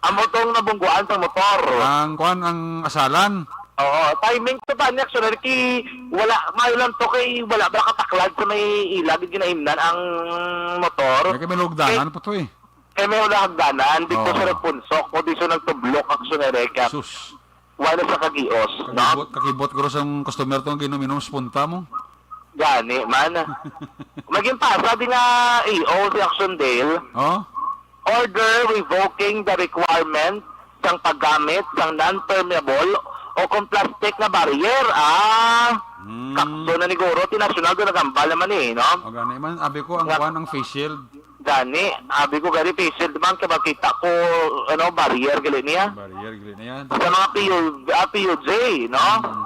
Amo tong nabungguan sa motor. Ang kwan, ang asalan. Oo, timing sa banya, actually, ki, wala, maayo lang to kay wala ba kataklad sa may ila, gid ginaimnan ang motor. May kami lugdanan Kay, pa to eh. kay may wala hagdanan, dito Oo. sa nagpunsok, o di sa nagtublok, actually, Reka. Sus. Wala sa kagios, no? Kakibot, kakibot guro sang customer to nga ginom-inom sa punta mo. Gani man. Maging pasa din nga E O si Action Dale. Oh? Order revoking the requirement sang paggamit sang non-permeable o kung plastic nga barrier. Ah, Hmm. kakso na ni guro, ti nasyonal do nagambal naman eh, no? O gani man, abi ko ang Nga kuan, ang face shield. Gani, abi ko gani face shield man, kay makita ko, ano, barrier gali niya. Barrier gali niya. Sa mga P U, ah, P U J, no? Hmm.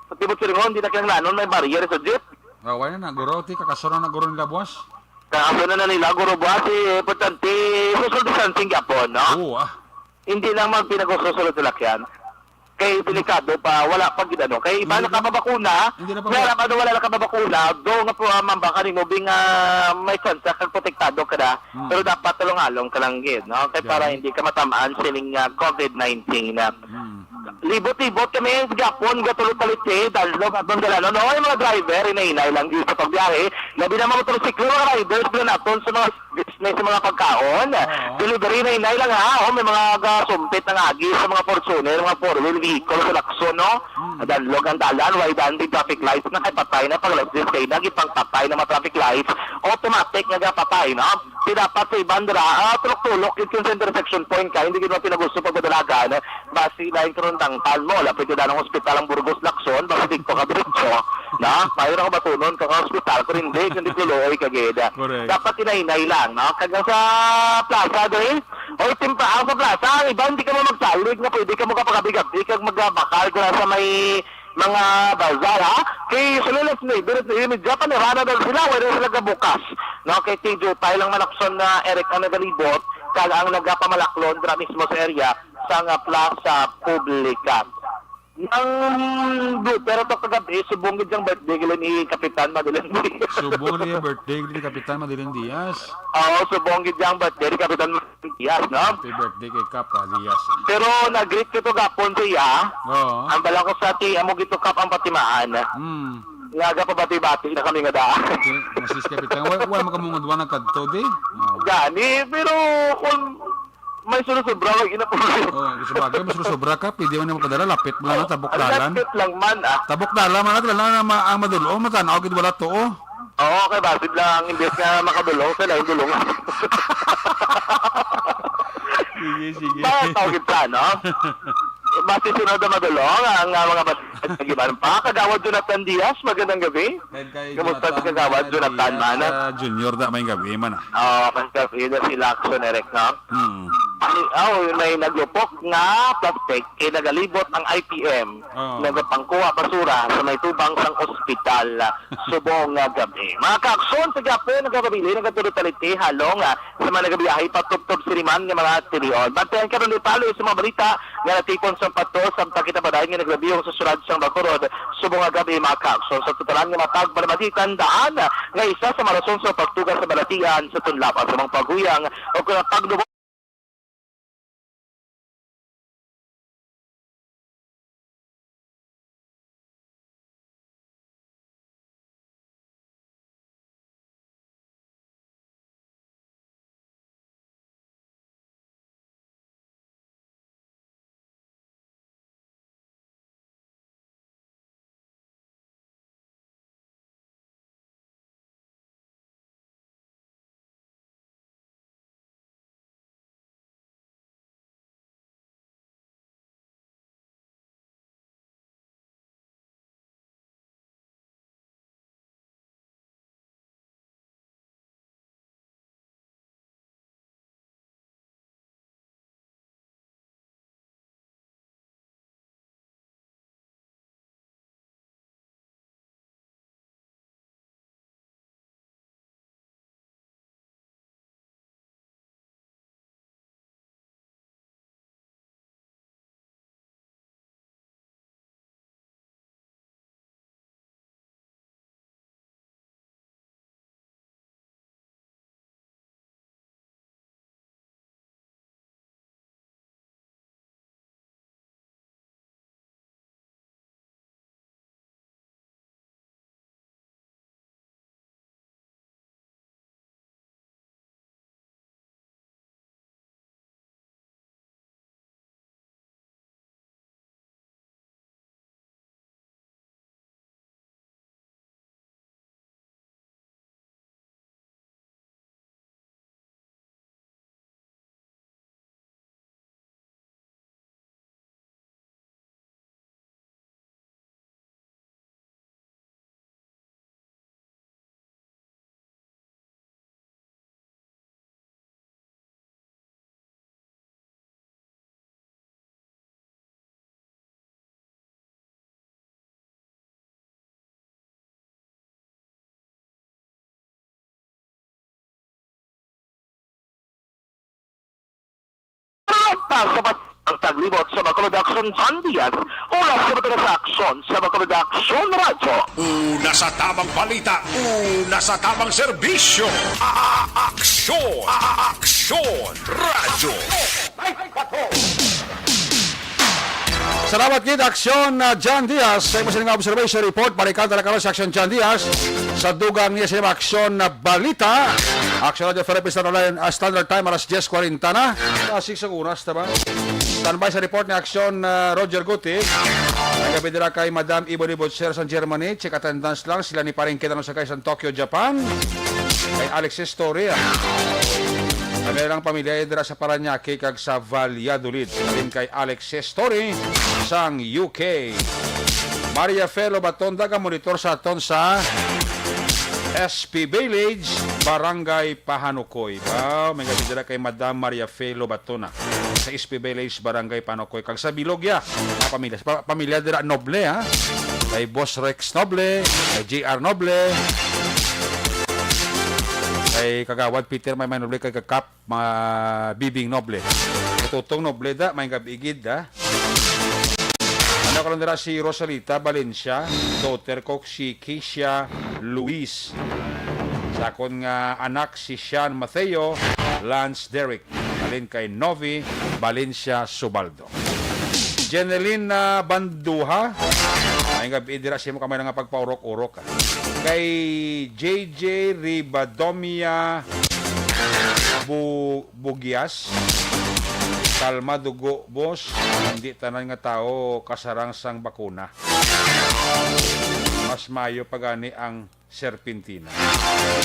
Sa tibot silingon, di na kinahanglanon may barrier sa jeep. Ah, wala na, guro, ti, kakasura na guro nila buwas. Kakasura na nila, guro, buwas, eh, importante, social distancing gyapon, no? Oo, ah. Hindi lang magpinagsusulod sa lakyan. Kay delikado pa, wala pa gid ano. Kay iba Hindi na pa. nakababakuna, Hindi na pa. meron pa wala nakababakuna, do nga po, ah, mamba kanimo, bing, ah, may chance kag protektado ka na. Hmm. Pero dapat tulong-along ka lang gid, no? Kay para Yeah. hindi ka matamaan sining, ah, covid nineteen na. Hmm. Libot-libot kami gapon, gatulo talite, danlog, atong dalanon. Oy, mga driver, hinay-hinay lang gyud sa pagbiyahe. Labi na mga motorsiklo, mga riders, na naton sa mga business, sa mga pagkaon. Oo. Delivery, hinay-hinay lang, ha. Oh, may mga gasumpit ng agi sa mga Fortuner, mga four-wheel vehicle sa Lacson, no? Hmm. Danlog ang dalan, why dan di traffic lights na kay patay na pag alas diyes kay nagipangpatay ng mga traffic lights. Automatic nga gapatay, no? Ti dapat sa iban dira, ah, tulok-tulok gid kun sa intersection point ka, hindi gid mo pinagusto pagpadalagan. Basi lain karon tangtan mo, lapit ka danong ospital ang Burgos Lacson, basi dito ka diretso, na? Mayo na ka batunon ka, ka ospital, kung hindi, kundi luluoy ka gid. Correct. Dapat hinay-hinay lang, no? Kag ang sa plaza diri, oy, timpa, ang sa plaza, ang iba hindi ka mo magsalig nga pwede ka mo kapagabi-gabi kag magbakal dira sa may mga bazar, ha? Kay sa lunes ni, pero sa imidya pa ni Rana daw sila, wala sila gabukas. No, kay ti jutay lang malakson na Eric ang nagalibot, kag ang nagapamalaklon dira mismo sa area sa nga plaza publika. Nang do, pero to kagabi, subong gid ang birthday gila ni Kapitan Madeline Diaz. Subong gid ang birthday ni Kapitan Madeline Diaz. Oo, subong gid ang birthday ni Kapitan Madeline Diaz, no? Happy birthday kay Kap, ah, Diaz. Pero nag-greet ko to gapon sa iya. Oo. Ang bala ko sa ti, amo gito Kap ang patimaan. Hmm. Nga gapabati-bati na kami nga daan. Okay, masis Kapitan. Wa, wa makamungod wa nagkadto, di? Oo. Gani, pero kung may sulusobra, wag ina po. Oh, sa bagay, mas sobra ka, pwede man yung magpadala, lapit mo lang, tabok dalan. Lapit lang man, ah. Tabok dalan, man, lang ang ma-, ang madulong, matanaw, gid wala to, oh. Oo, kay basid lang, imbes nga makadulong, sila yung dulong. Sige, sige. Bakit tawag kita, no? Basi sunod na madulong, ang, ah, mga bas-, nag-iban pa. Kagawad Jonathan Diaz, magandang gabi. Kay, kay Kamusta si Jonathan, Kagawad ah, Jonathan, Diaz, mana? Ah, Junior na, may gabi, man, ah. Oo, kay gabi na si Lacson Eric, no? Hmm. Ni-, aw, may naglupok nga plastic kay nagalibot ang I P M, Oo. nagapangkuha basura sa may tubang sang ospital subong nga gab-i. Mga kaaksyon, sa gihapon, nagapabilin ang Katulog Taliti, halong, ah, sa mga nagabiyahe patubtob siniman nga mga tinion. Bantayan ka ron, Lipalo, sa mga balita nga natipon sa pato sa pagkita pa nga nagrabihong sa syudad sang Bacolod subong nga gab-i, mga kaaksyon. Sa totalan nga matag palamati, tandaan nga isa sa mga rason sa pagtuga sa balatian sa tunlapan sa mga paghuyang o kung paglubo Sa bat-, ang taglibot sa Bacolod Aksyon, John Diaz, oras sa Bacolod Aksyon, sa Bacolod Aksyon Radyo. Una sa tamang balita, una sa tamang serbisyo. A-, a-, aksyon, a-, a-, aksyon, radyo. Salamat gid, Aksyon, uh, John Diaz, sa imo sini nga observation report. Balikan ta na karon si Aksyon John Diaz sa dugang niya sa iyang Aksyon na balita. Aksyon Radio Philippines Standard Line, uh, Standard Time, alas diyes kwarenta na. Ah, six ang oras, tama? Standby sa report ni Aksyon, uh, Roger Guti. Nagabi dira kay Madam Ibo Libot, Sir, sa Germany. Check attendance lang. Sila ni Paring Kita sa kay sa Tokyo, Japan. Kay Alexis Torre, ah. Kami lang pamilya, eh, dira sa Parañaque kag sa Valladolid. Din kay Alex Sestori sang U K. Maria Fe Lobaton, daga monitor sa aton sa S P Village, Barangay Pahanukoy. Wow, may gabi dira kay Madam Maria Fe Lobaton, ah, sa S P Village, Barangay Pahanukoy. Kag sa Bilog, ya, mga pamilya. Sa pa-, pamilya dira Noble, ha? Kay Boss Rex Noble, kay J R Noble, kay Kagawad Peter Maymay Noble, kay Kakap mga Bibing Noble. Katutong Noble da, may gab-i gid da. Ano ko lang dira si Rosalita Valencia, daughter ko si Keisha Luis. Sa akon nga anak si Sean Mateo, Lance Derrick. Alin kay Novi Valencia Subaldo. Jeneline, ah, Banduha. Ay nga, dira sa imo kamay nga pagpaurok-urok, ah. Kay J J Ribadomia Bu-, Bugias. Kalma dugo, boss. Hindi tanan nga tawo kasarang sang bakuna. Mas mayo pa gani ang serpentina.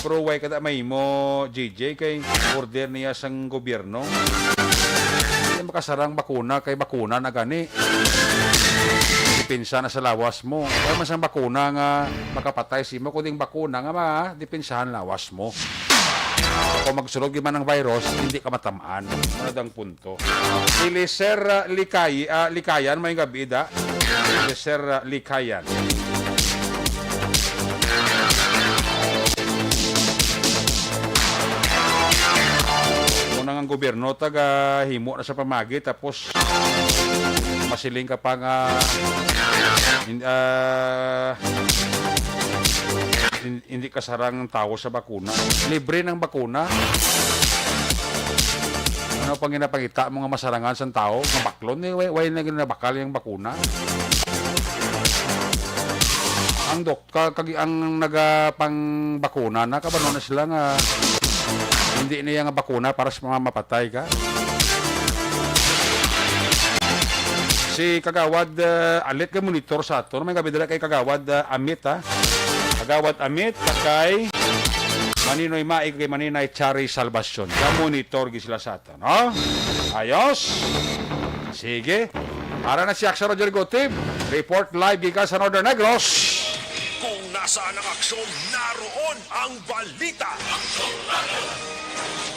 Pero why kada mahimo, J J, kay order niya sang gobyerno? Hindi makasarang bakuna kay bakuna na gani. Depensa na sa lawas mo. Kaya man sang bakuna nga makapatay sa imo, kundi ang bakuna nga ma-, depensahan lawas mo. Kung magsulod gyud man ang virus, hindi ka matamaan. Ano dang punto? Si Liser, ah, Likay, ah, Likayan, may gabi da. Liser, ah, Likayan. Muna nga ang gobyerno, taga himo na sa pamagi, tapos masiling ka pa nga, in-, ah, in-, hindi kasarang ang tawo sa bakuna. Libre ng bakuna. Ano pang ginapangita mo nga masarangan sa tawo? Nga baklon ni, way, way na ginabakal yung bakuna. Ang dok-, ka-, kag-, ang nagapangbakuna na, kabalo na sila nga hindi niya nga bakuna para sa mga mapatay ka. Si Kagawad, uh, Alit kay monitor sa ato. May gabi dala kay Kagawad, uh, Amit, ha? Kagawad Amit, kay Maninoy Maig, kay Maninay Chari Salvacion. Ka monitor gi sila sa ato, no? Ayos. Sige. Ara na si Action Roger Gutib. Report live gikan sa Northern Negros. Kung nasaan ang aksyon, naroon ang balita.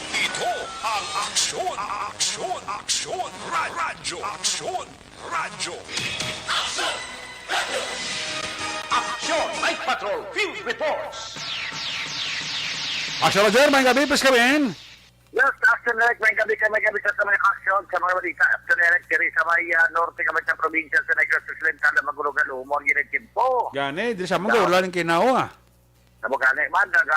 Ito ang Aksyon, Aksyon, Aksyon, Ra-, Radyo, Aksyon, Radyo. Aksyon Night Patrol Field Reports. Action Roger, may gabi, please come in. Yes, Action Eric, may gabi ka, may gabi ka sa mga aksyon, sa mga balita. Action Eric, diri sa may, ah, norte ka sa probinsya sa Negros Occidental na magulog-alumon, ginagkimpo. Gani, diri sa mga ulan ang kinawa. Namo gani man, naga,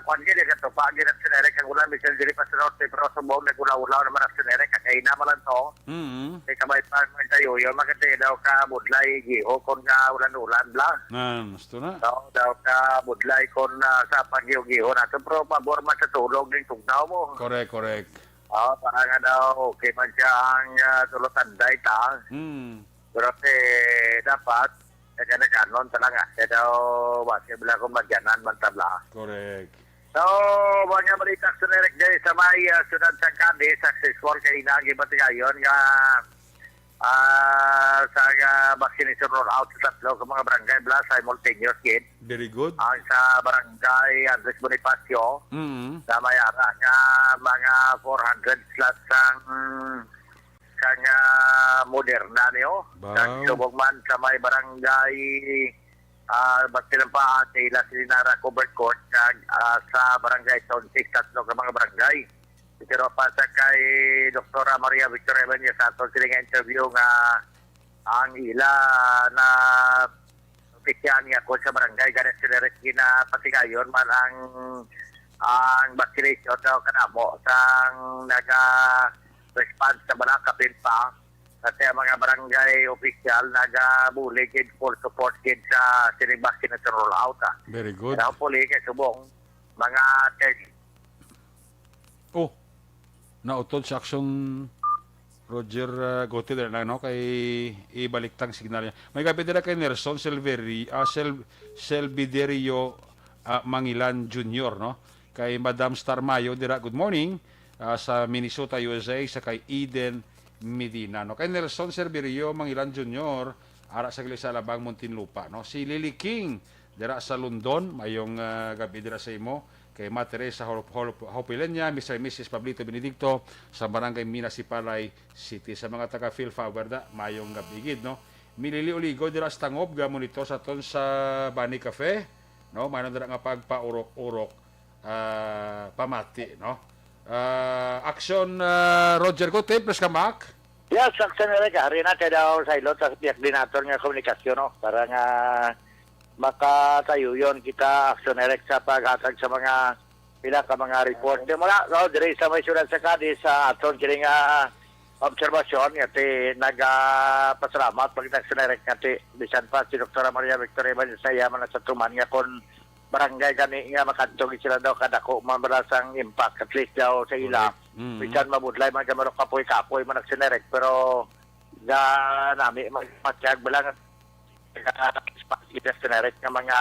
kuwan gini, nagatupa gini, Action Eric, ang ulan, bisan diri pa sa norte, pero subong, nag-ulaw-ulaw naman, Action Eric, kakaina man lang to. Mm. Kay kamay pa, may tayo, yun, maganda daw ka, budlay, giho, kung nga ulan-ulan, bla. Ah, gusto na. Daw, daw ka, budlay, kung, ah, sa paggiho-giho nato, pero pabor man sa tulog, ning tugnaw mo. Correct, correct. Ah, para nga daw, okay man siya ang, ah, tulo tanday ta. Mm. Pero, eh, dapat, nagana-ganon talaga. Kaya daw, basi bala kung madyanan man tabla. Correct. So, mga balita sa direct day sa may, ah, siyudad sa Cadiz, successful kay inagi batigayon nga, ah, sa, ah, vaccination rollout sa tatlo ka mga barangay bala simultaneous gid. Very good. Ang sa barangay Andres Bonifacio, Mm. na may ara nga mga four hundred slots ang kang, ah, Moderna niyo. Wow. Kag subong man sa may barangay, ah, Bastilan pa, ah, sa ila si Nara Covered Court, kag, ah, sa barangay Town six, tatlo ka mga barangay. Pero pa sa kay Doktora Maria Victoria Ibañez sa aton sini nga interview nga ang ila na opisyan nga kon sa barangay, gani sa direct ginapatigayon man ang, ang vaccination daw kanamo sang naga-response sa mga kapin pa. Kasi ang mga barangay official nagabulig gid, full support gid sa sining vaccination rollout, ah. Very good. And hopefully, kay subong, mga thirty. Oh, nautod sa aksyon, Roger, ah, Gutierrez na, no? Kay ibaliktang signal niya. May gabi dira kay Nelson Silveri-, ah, Sel-, Selviderio, ah, Mangilan Junior, no? Kay Madam Star Mayo dira, good morning, ah, sa Minnesota, U S A, sa kay Eden Medina, no? Kay Nelson Silverio Mangilan Junior, ara sa Iglesia Alabang, Muntinlupa, no? Si Lily King, dira sa London, mayong, ah, gabi dira sa imo. Kay Ma Teresa Hop-, Hop-, Hopilenya, Mister and Missus Pablito Benedicto, sa Barangay Mina, Sipalay City. Sa mga taga Phil Faber da, mayong gabi gid, no? Milili Oligo, dira sa Tangob, ga monitor sa aton sa Bani Cafe, no? Mayroon dira nga pagpaurok-urok, ah, pamati, no? Ah, aksyon, ah, Roger Gutib, please come back. Yes, Action Eric, ari na kay daw sa ilot sa biyak din naton nga komunikasyon, no? Para nga makatayuyon kita, Action Eric, sa paghatag sa mga pila ka mga report. Di mo na, no? Diri sa may siyudad sa Cadiz, sa aton kini nga obserbasyon, nga ti nagapasalamat pag Action Eric nga ti bisan pa si Doktora Maria Victoria Ibanez sa iya man sa tuman nga kon barangay gani nga makadto gid sila daw kadako man bala sang impact, at least daw sa ila. Correct. Mm. Bisan mabudlay man gamaro kapoy-kapoy man nagsinerek, pero ga nami magpatyag bala nga sinerek nga mga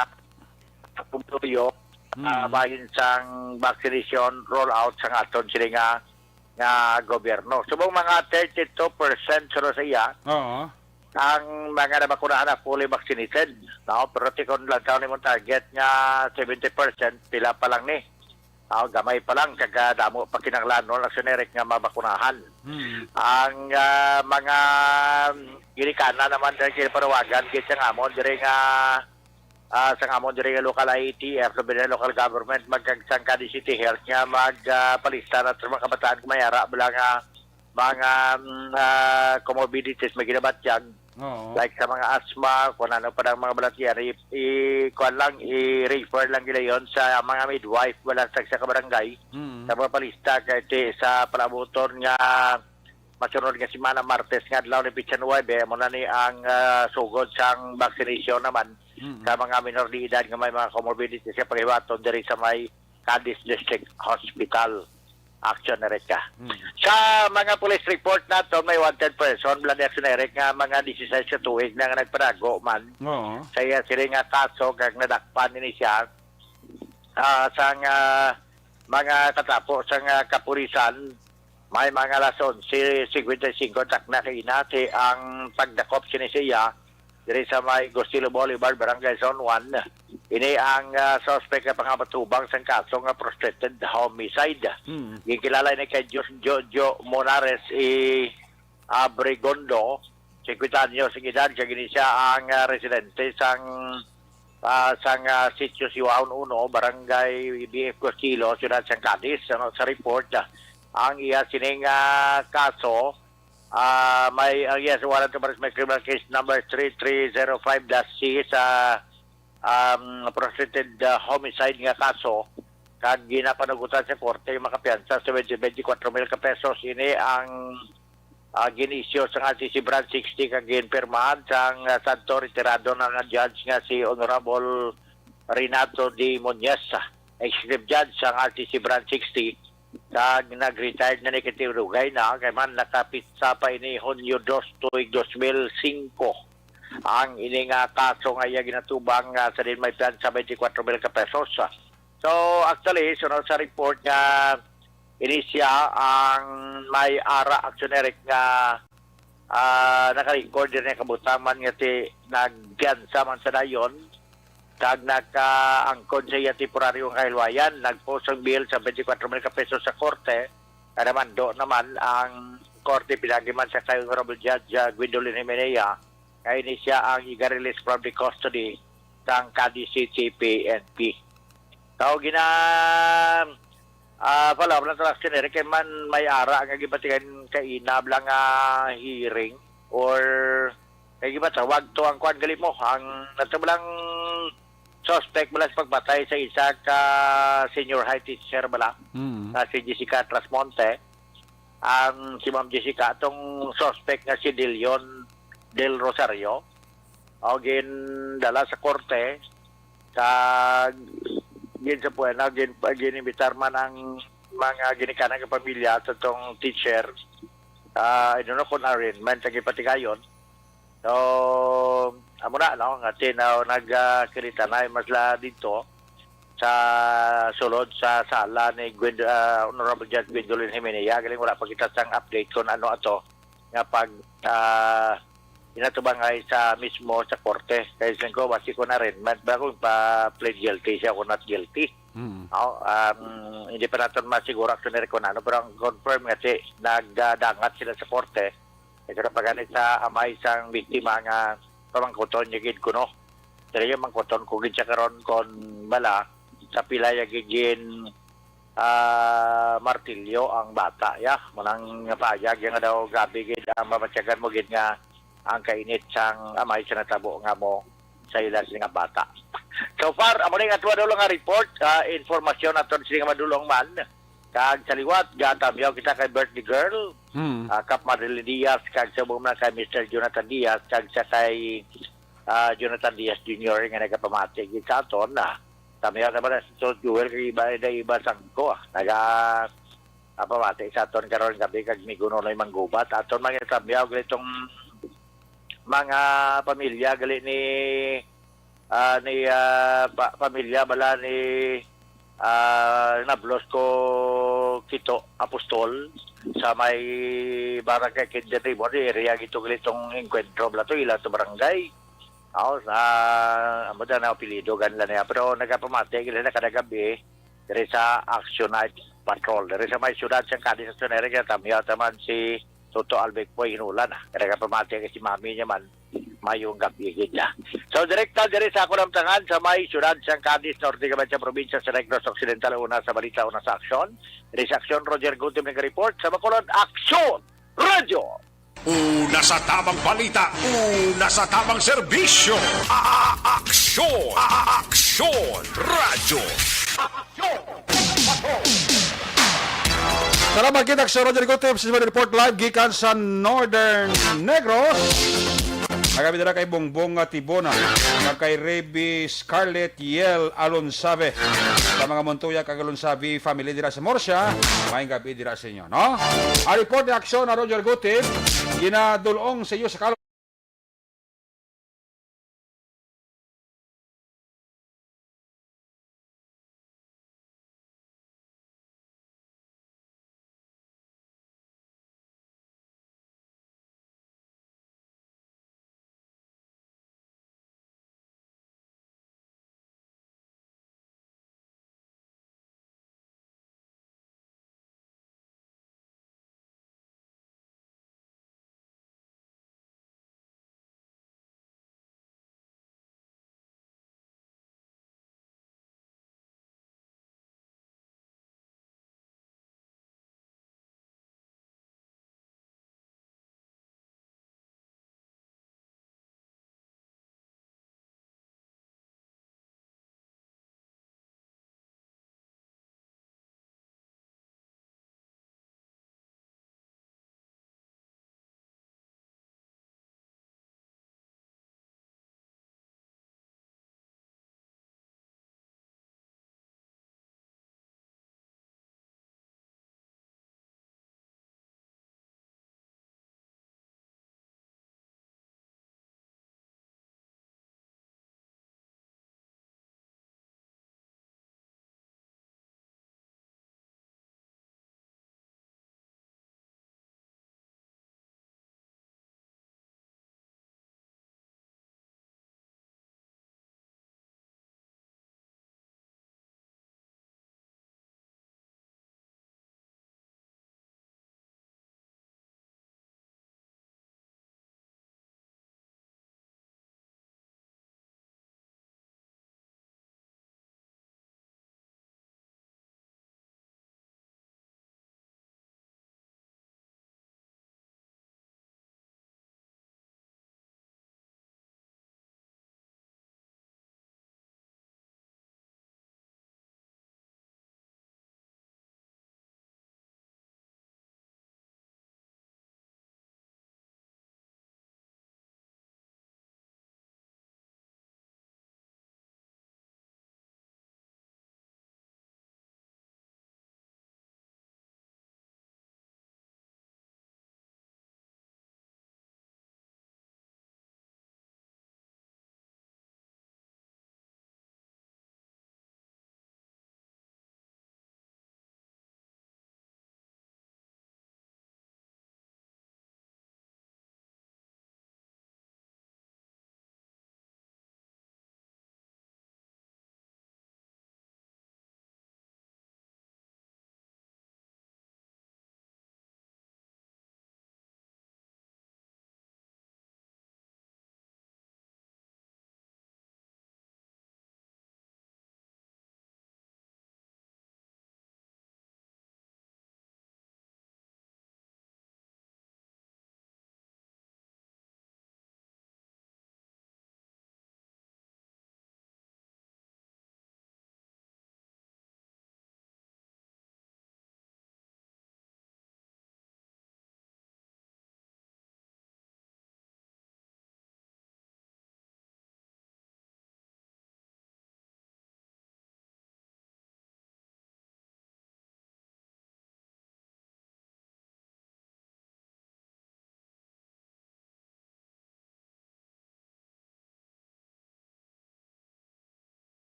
pumuluyo, Mm. ah, bahin sang vaccination rollout sang aton sila nga, nga gobyerno. Subong mga thirty-two percent sila sa iya, Oo. ang mga nabakunahan na fully vaccinated, no? Pero ti kon lantaw nimo target nga seventy percent, pila pa lang ni? Ah, gamay pa lang, kag, ah, damo pa kinahanglanon, Action Eric, nga mabakunahan. Hmm. Ang, ah, mga ginikanan naman diri, ginapanawagan gid sang amon diri nga, ah, sang amon diri nga local I A T F, labi na local government, magkag sang Cadiz City Health nga mag, ah, palista na sa mga kabataan kung may ara bala nga mga, mm, ah, comorbidities may ginabatyag, Oo. like sa mga asthma, kung ano pa ang mga balatian, i, i kuwan lang, i-refer lang gila yon sa mga midwife, wala sa, sa kabarangay, Mm. sa mga palista, kay ti, sa palabuton nga masunod nga semana, Martes nga adlaw ni Pichan Nuebe, amo na ni ang, ah, sugod sang vaccination naman Mm. sa mga minor de edad nga may mga comorbidities sa paghiwaton diri sa may Cadiz District Hospital. Action na rin ka. Mm. Sa mga police report nato, may wanted person, Blood Action Eric, nga mga disisais ka tuig na nga nagparago man Oo. sa iya sila nga kaso, kag nadakpan ini siya, ah, sang, ah, mga katapo sang, ah, kapulisan. May mga alas onse cincuenta y cinco takna kaina ti ang pagdakop sini sa iya diri sa may Gustilo Boulevard, Barangay Zone one. Ini ang, ah, suspect nga pangamatubang sang kaso nga frustrated homicide. Mm. Ginkilala ini kay Jos-, Jojo Monares E. Abrigondo, cincuenta anyos ang edad, kag ini siya ang, ah, residente sang, ah, sang, ah, Sitio Siwaon uno, Barangay B F Costilo, Siyudad sang Cadiz. Ano, sa report, ah, ang iya sining, ah, kaso, ah, may, ang iya sa warrant of arrest may criminal case number three three zero five dash C sa, um, frustrated, ah, homicide nga kaso, kag ginapanugutan sa korte ang makapiyansa sa twenty, twenty-four mil ka pesos. Ini ang, ah, gin-issue sang R T C Branch sixty kag ginpirmahan sang, ah, sadto retirado na nga judge nga si Honorable Renato D. Muñez, ah, Executive Judge sang R T C Branch sixty, kag nag-retired na ni, kay dugay na, kay man nakapitsa pa ini Hunyo dos, tuig dos mil singko. Ang ini nga kaso nga iya ginatubang, ah, sa din may piyansa twenty-four mil ka pesos. So, actually, sunod sa report nga ini siya ang may ara, Action Eric, nga, ah, naka-record diri nga kabutang man nga ti nagpiyansa man sa dayon, kag nakaangkon sa iya temporaryong kahilwayan, nag-post ang bail sa twenty-four mil ka pesos sa korte. Kaya naman, do naman ang korte, pinagi man sa kay Honorable Judge, ah, Gwendolyn Jimenea, kay ini siya ang iga-release from the custody sang Cadiz City P N P. Tao gina, ah, pala, wala talaga siniri kay man may ara nga gibatigan kay inab lang nga hearing or kay gibatawag to ang kuan gali mo, ang nagtabo lang suspect bala sa pagpatay sa isa ka senior high teacher bala, Mm. na si Jessica Trasmonte. Ang si Ma'am Jessica, atong suspect nga si Dilion Del Rosario, o gindala sa korte, kag gin sa puwena, gin, ginimbitar man ang mga ginikanan nga pamilya sa tong teacher. Ah, I don't know kung arraignment ang ipatigayon. So, amo na, no? Nga tinaw nagkirita na mas la dito sa sulod sa sala ni Gwind-, ah, Honorable Judge Gwendolyn Jimenea. Galing wala pa kita sang update kung ano ato nga pag, ah, inatubangay sa mismo sa korte. Kaya sa ko, basi ko na rin, mat ba kung pa-plead guilty siya o not guilty. Mm. Oh, um, hindi pa natin masiguro actually kung ano, pero ang confirm nga si nagdangat sila sa korte. Ito na pagani sa amay sang biktima nga pamangkuton niya gid kuno. Diri yung mangkuton ko gid siya karon kon bala sa pila ya gid gin, ah, martilyo ang bata, ya. Manang payag yang daw gabi gid ang mamatyagan mo gid nga ang kainit sang amay sa natabo nga mo sa ila sila nga bata. So far, amo ning atwa daw lang nga report, ah, informasyon aton sila nga madulong man. Kag sa liwat, gatamyaw kita kay birthday girl, Mm. ah, Kap Marilyn Diaz, kag sa mga kay Mister Jonathan Diaz, kag sa kay, ah, Jonathan Diaz Junior nga nagapamati gid sa aton, ah. Tamyaw naman na si Sir Joel, kag iba na iba sangko, ah. Naga, ah, pamati sa aton karon gabi, kag miguno na yung manggubat. Aton mga tamyaw, gali itong mga pamilya, gali ni, ah, ni, ah, pa-, pamilya bala ni, ah, Nablos ko Kito Apostol sa may barangay Kinder Timor, di area gito gali itong engkwentro bala to, ilang to barangay. Aw, sa, amo da na apelyido, ganla niya. Pero nagapamati, gali na kada gabi, diri sa Action Night Patrol. Diri sa may siyudad sang Cadiz, Action Area, kaya tamyaw ta man si Toto Alvecpo, hinulan, ah. Kaya kapamati kay si mami niya man, mayong gabi gid, ah. So, direkta diri sa ako namtangan sa may siyudad sang Cadiz, Norte, gamay sa probinsya sa Negros Occidental, una sa balita, una sa aksyon. Diri sa aksyon, Roger Gutim nag-report sa Bacolod. Aksyon! Radyo! Una sa tamang balita, una sa tamang serbisyo. A-, a-, aksyon! A-, a-, aksyon! Radyo! Salamat kita sa Roger Gutip sa report live gikan sa Northern Negros. Ang kami dira kay Bongbong nga Tibona, nga kay Rebe Scarlett Yel Alonsabe. Sa mga Montoya kag Alonsabe family dira sa Murcia, maayong gabi dira sa inyo, no? Ang report ni Aksyon na Roger Gutip, ginadulong sa iyo sa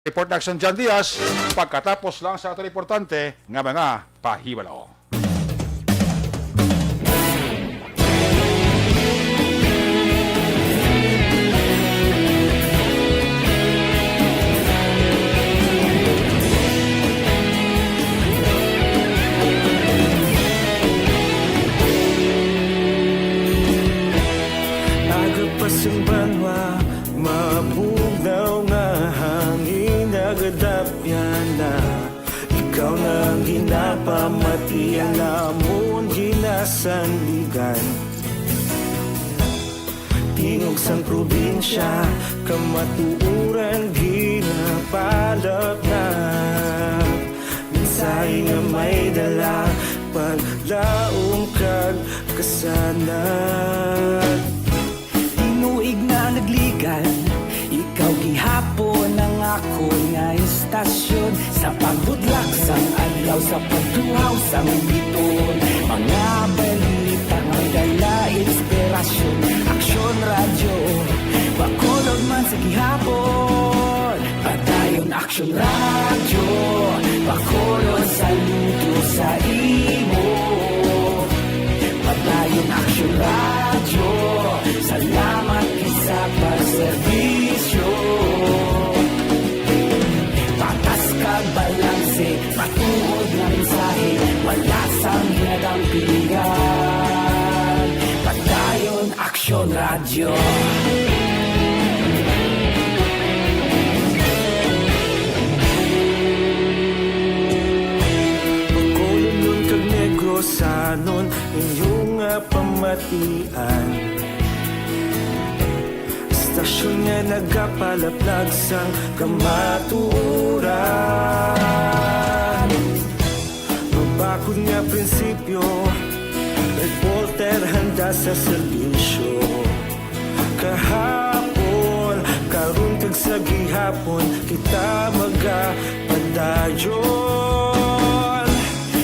Report Action John Diaz, pagkatapos lang sa aton importante nga mga pahibalo. Aga pa sang banwa, mabugnaw nga hangin nagadapyan na. Ikaw na ang ginapamatian, amon ginasandigan. Tingog sang probinsya, kamatuoran ginapalatnat. Mensahe nga may dala, paglaom kag kasanag. Tinuig na nagligan, ikaw gihapon ang akon nga istasyon. Sa pagbudlak sang adlaw, sa pagtuhaw sang biton, mga balita nga may dala inspirasyon. Aksyon Radyo, Bacolod man sa gihapon. Padayon Aksyon Radyo, Bacolod, saludo sa imo. Padayon Aksyon Radyo, salamat gid sa pagserbisyo. Patas kag balanse, matuod nga mensahe, wala sang ginadampigan. Padayon Aksyon Radyo. Bacolodnon kag Negrosanon, inyo nga pamatian. Istasyon nga nagapalaplag sang kamatuoran. Mabakod nga prinsipyo, reporter handa sa serbisyo. Kahapon, karon kag sa gihapon, kita magapadayon.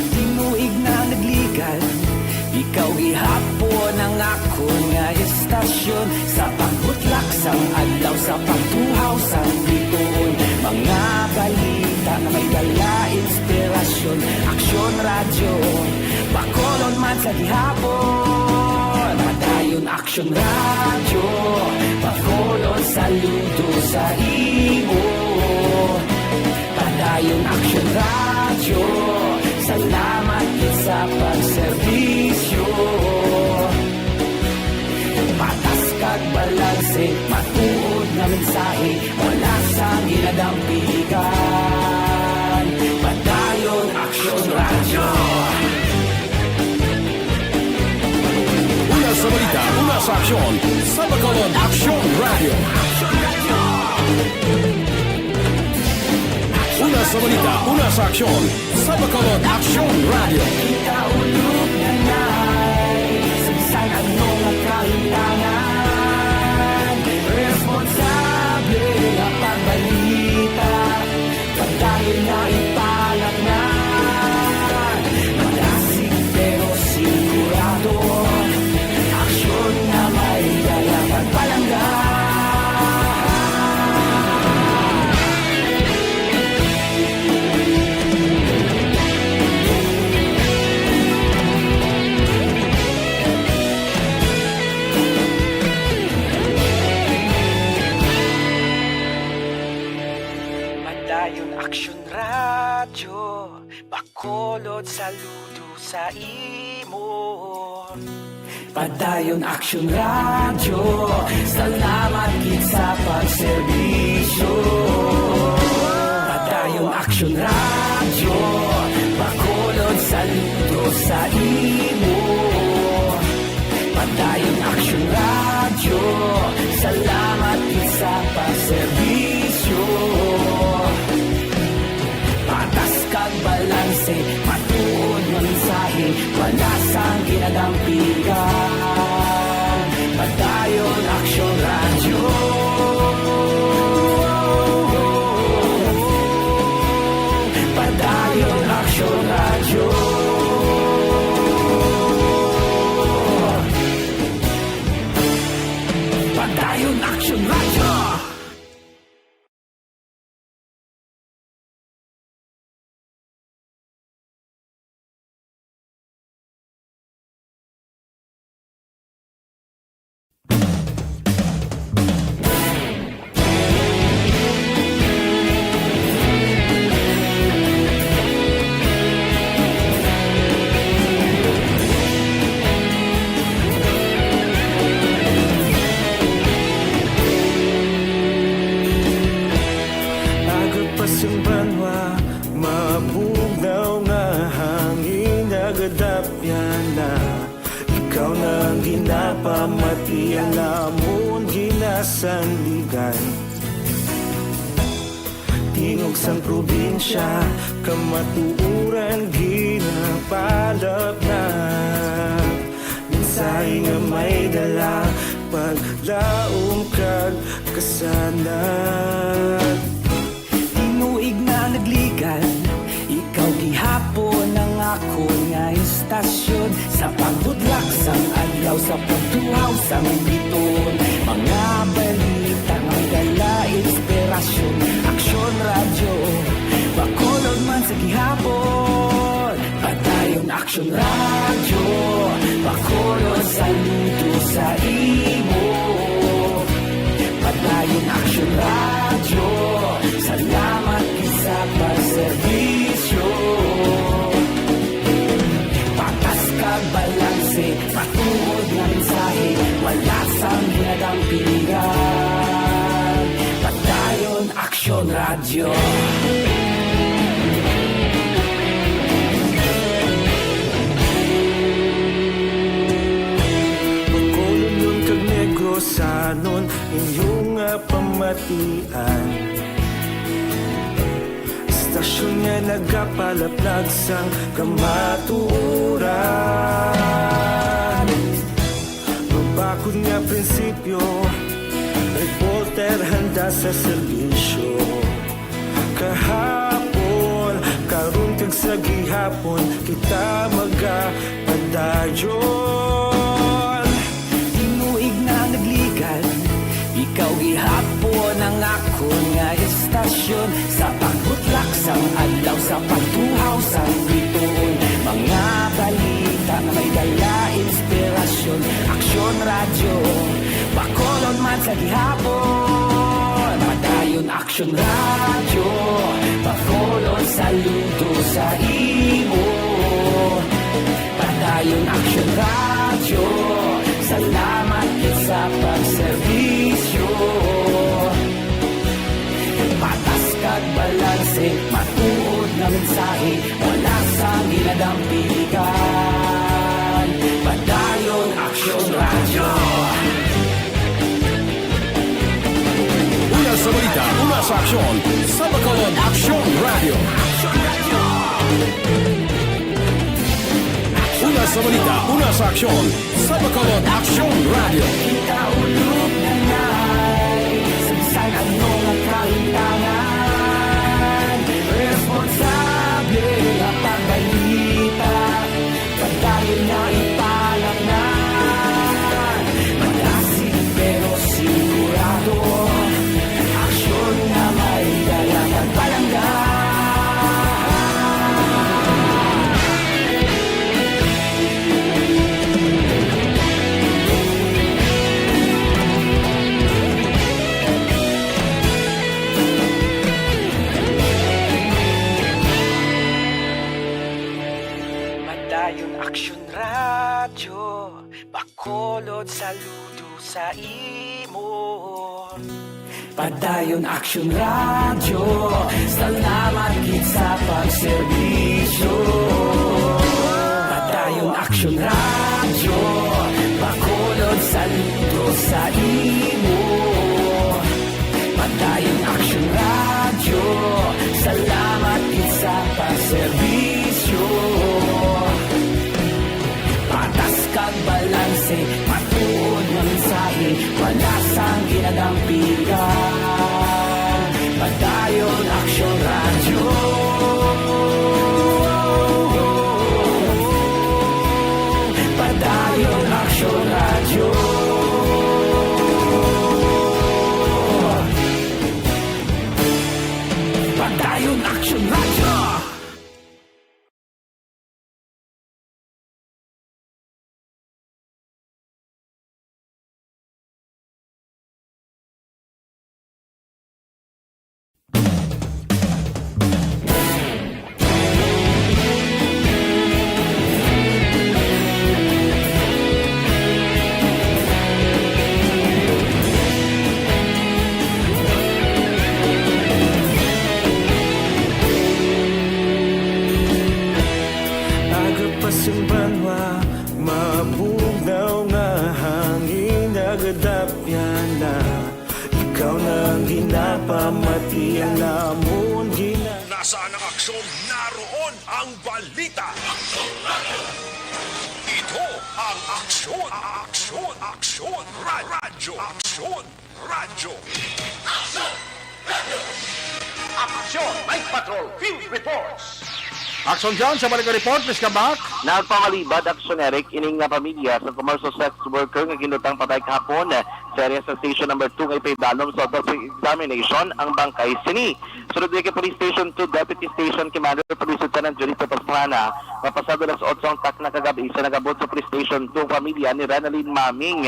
Tinuig na nagligan, ikaw gihapon ang akon nga istasyon. Sa pagbutlak sang adlaw, sa pagtuhaw sang bituon, mga balita nga may dala inspirasyon. Aksyon Radyo, Bacolod man sa gihapon. Padayon Aksyon Radyo, Bacolod, saludo sa imo. Padayon Aksyon Radyo, salamat gid sa pagserbisyo. Patas kag balanse, matuod nga mensahe, wala sang ginadampigan. Padayon Aksyon Radyo. Una sa balita, una sa aksyon, sa Bacolod Aksyon Radyo. Una sa balita, una sa aksyon, sa Bacolod Aksyon Radyo. Kita ulog na nai, sa bisan ano nga kahitangan, responsable nga pagbalita. Padayon na ipalatngan, madasig pero sigurado. Aksyon nga may dala pagpalangga. Padayon Aksyon Radyo, Bacolod, saludo sa imo. Padayon Aksyon Radyo, salamat gid sa pagserbisyo. Padayon Aksyon Radyo, Bacolod, saludo sa imo. Padayon Aksyon Radyo, salamat gid sa pagserbisyo. Patas kag balanse, matuod nga mensahe, wala sang ginadampigan. Padayon Aksyon Radyo. Padayon Aksyon Radyo. Padayon Aksyon Radyo. Pamati ang amon ginasandigan. Tingog sang probinsya, kamatuoran ginapalapnag. Mensahe nga may dala, paglaom kag kasanag. Tinuig na nagligan, ikaw gihapon ang akon nga istasyon. Sa pagbudlak sang adlaw, sa pagtuhaw sang biton, mga balita nga may dala inspirasyon. Aksyon Radyo, Bacolod man sa gihapon. Padayon Aksyon Radyo, Bacolod, saludo sa imo. Padayon Aksyon Radyo, salamat gid sa pagserbisyo. Patas kag balanse, matuod nga mensahe, wala sang ginadampigan. Padayon Aksyon Radyo. Bacolodnon kag Negrosanon, inyo nga pamatian. Istasyon nga nagapalaplag sang kamatuoran. Mabakod nga prinsipyo, reporter handa sa serbisyo. Kahapon, karon kag sa gihapon, kita magapadayon. Tinuig na nagligan, ikaw gihapon ang akon nga istasyon. Sa pagbutlak sang adlaw, sa pagtuhaw sang bituon, mga balita nga may dala inspirasyon. Aksyon Radyo, Bacolod man sa gihapon. Padayon Aksyon Radyo, Bacolod, saludo sa imo. Padayon Aksyon Radyo, salamat gid sa pagserbisyo. Patas kag balanse, matuod nga mensahe, wala sang ginadampigan. Padayon Aksyon Radyo. Una sa balita, una sa aksyon, sa Bacolod Aksyon Radyo. Una sa balita, una sa aksyon, sa Bacolod Aksyon Radyo. Kita ulog na nai sa bisan ano nga kahitangan. Responsable nga pagbalita, padayon na ipalapnan. Malasig pero sigurado, aksyon nga may dala kag palangga. Padayon Aksyon Radyo, Bacolod, saludo sa imo. Padayon Aksyon Radyo, salamat gid sa pagserbisyo. Padayon Aksyon Radyo, Bacolod, saludo sa imo. Padayon Aksyon Radyo, salamat gid sa pagserbisyo. Patas kag balanse, matuod nga mensahe, wala sang ginadampigan. Padayon Aksyon Radyo. Padayon Aksyon Radyo. Kadapyana, ikaw na ang ginapamati ang amon gina- Nasaan ang aksyon? Naroon ang balita. Ito ang aksyon, aksyon, aksyon, ra- radyo, aksyon, radyo. Aksyon Night Patrol Field Reports. Aksyon dyan sa balik nga report, please come back. Nagpamalibad, Aksyon Eric, ining nga pamilya sa commercial sex worker nga ginlutang patay kahapon sa area sa Station Number Two nga ipaidalom sa autopsy examination ang bangkay sini. Sunod ni kay Police Station Two Deputy Station Commander Police Lieutenant Julito Pastrana, nga pasado alas otso ang takna kagabi sa nagabot sa Police Station Two ang pamilya ni Renalyn Maming.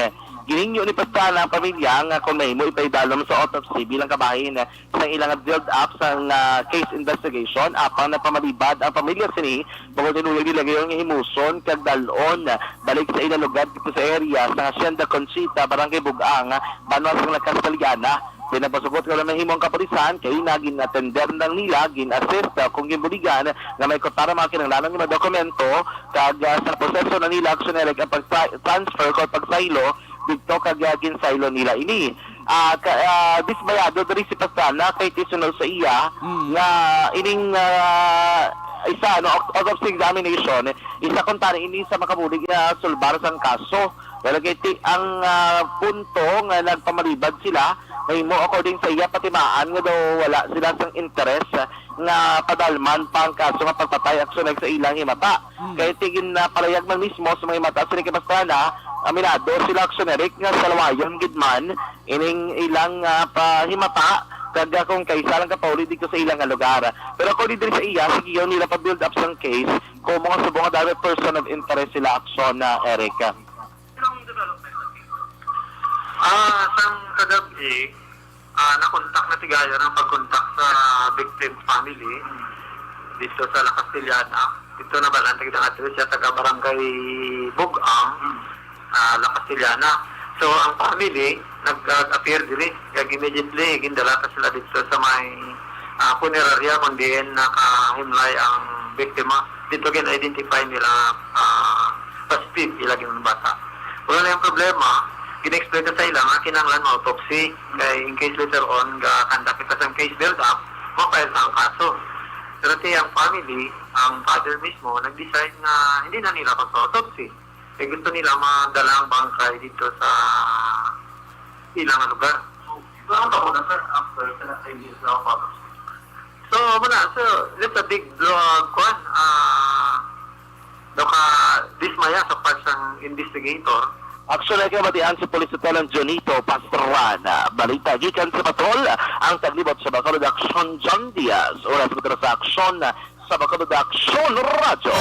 Ginhingyo ni Pastrana ang pamilya nga kung mahimo ipaidalom sa autopsy bilang kabahin sa ilang build up sang, ah, case investigation, apang nagpamalibad ang pamilya sini bangod tinuyag nila gayon nga himuson kag dal-on balik sa ilang lugar dito sa area sa Hacienda Conchita, Barangay Bug-ang, Banwa sang Lac Castellana. Pinagpasugot nga wala mahimo ang kapulisan kay nagin-atender lang nila, gin-assist, ah, kung ginbuligan nga may kutara mga kinahanglanon nga mga dokumento kag, ah, sa proseso na nila, Aksyon Eric, ang pag-transfer o pagsaylo dito kag, ah, ginsaylo nila ini. Ah, ka, ah, dismayado diri si Pastrana kay tisunod sa iya Mm. nga ining, ah, isa, no, aut-, autopsy examination, isa kuntani ini sa makabulig nga sulbar sang kaso. Wala kay ti-, ang, ah, punto nga nagpamalibad sila, mahimo according sa iya patimaan nga daw wala sila sang interes nga padalman pa ang kaso nga pagpatay, Aksyon Eric, sa ilang himata. Hmm. Kay tigin na palayag man mismo sa mga himata sini kay Pastrana, aminado sila, Aksyon Eric, nga salawayon gid man ining ilang, ah, pahimata kag, ah, kung kaisa lang ka pauli dito sa ilang nga lugar. Pero according diri sa iya, sige yun nila pa-build up sang case kung mga subong nga dapat person of interest sila, Aksyon, ah, Eric. Ah, sang kagabi, ah, nakontak na tigayon ang pagkontak sa victim family dito sa La Castellana. Dito na balaan tagdang address siya, taga Barangay Bug-ang, ah, La Castellana. So, ang family nag-appear diri, kag immediately gindala ta sila dito sa may, ah, punerarya kung diin nakahimlay ang biktima. Dito gin-identify nila, ah, positive ila ginbata. Wala na yung problema, gina-explain ko sa ila nga kinahanglan ma-autopsy. Kay in case later on, ga-conduct kita sa case build-up, ma-file na ang kaso. Pero ti ang family, ang father mismo, nag-decide nga hindi na nila pagpa-autopsy. Kay gusto nila madala ang bangkay dito sa ilang lugar. So, ano pa po na, sir, after sa na-, sa autopsy? So, wala, sir. That's a big blow, uh, kwan, ah, Daw ka dismaya sa part sang investigator. Aksyon ay kabatian si Police Lieutenant Jonito Pastrana. Balita gikan sa Patrol, ang taglibot sa Bacolod Aksyon, John Diaz. Oras mo sa Aksyon sa Bacolod Aksyon Radyo.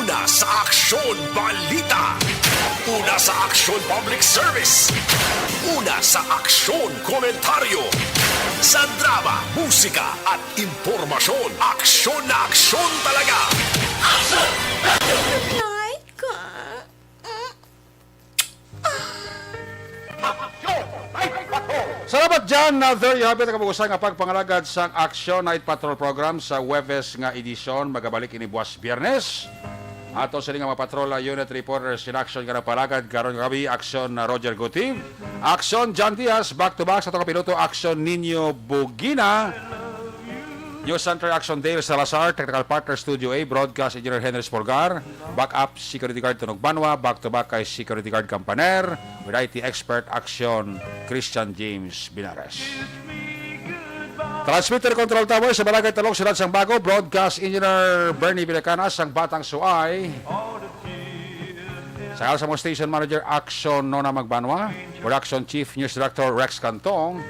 Una sa Aksyon Balita. Una sa Aksyon Public Service. Una sa Aksyon Komentaryo. Sa drama, musika, at impormasyon, aksyon na aksyon talaga. Aksyon! Night ka. Salamat, John. Now, there you have it, ang kabug-usan nga pagpangalagad sang Aksyon Night Patrol Program sa Huwebes nga edisyon. Magabalik ini buwas Biyernes. Ato sini nga mga patrol, unit reporters in action nga nagpalagad karon nga gabi, Aksyon na Roger Gutiv, Aksyon John Diaz, back to back sa ato kapiloto, Aksyon Nino Bugina, News Center, Aksyon Dale Salazar, technical partner, Studio A, broadcast engineer Henry Spolgar, backup security guard Tunog Banwa, back to back kay security guard Campaner, with I T expert, Aksyon Christian James Binares. Transmitter Control Tower sa Barangay Talong, Siyudad sang Bago, broadcast engineer Bernie Villacana sang Batang Suay. Sa ngalan sa mga station manager, Aksyon Nona Magbanwa, production chief, news director Rex Cantong,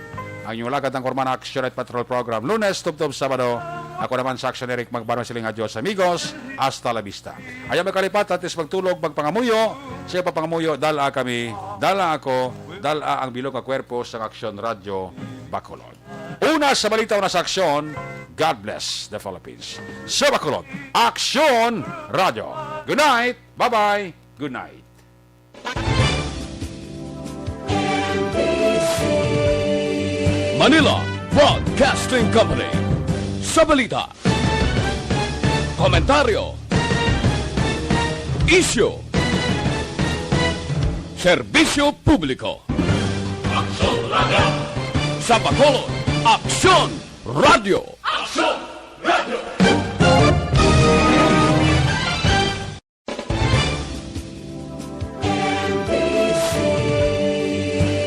ang inyong lagad ang Kurman Aksyon at Patrol Program, Lunes, tubtob Sabado. Ako naman sa Aksyon, Eric Magbanwa, siling adios, amigos. Hasta la vista. Ayaw makalipat, at least magtulog, magpangamuyo. Siya papangamuyo, dala kami, dala ako, dala ang bilog nga kwerpo sa Aksyon Radyo Bacolod. Una sa balita, una sa aksyon, God bless the Philippines. Sa Bacolod, Aksyon Radyo. Good night. Bye-bye. Good night. Manila Broadcasting Company. Sa balita, komentaryo, isyu, Serbisyo Publiko. Aksyon Radio. Sa Bacolod, Aksyon Radio. Aksyon Radio.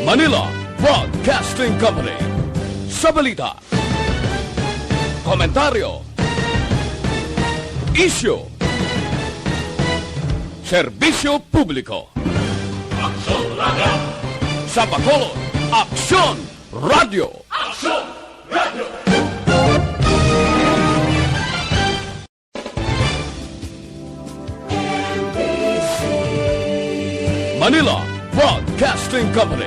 Manila Broadcasting Company. Sa balita, komentaryo, isyu, serbisyo publiko. Aksyon Radio. Sa Bacolod, Aksyon Radio. Aksyon Radio. Manila Broadcasting Company.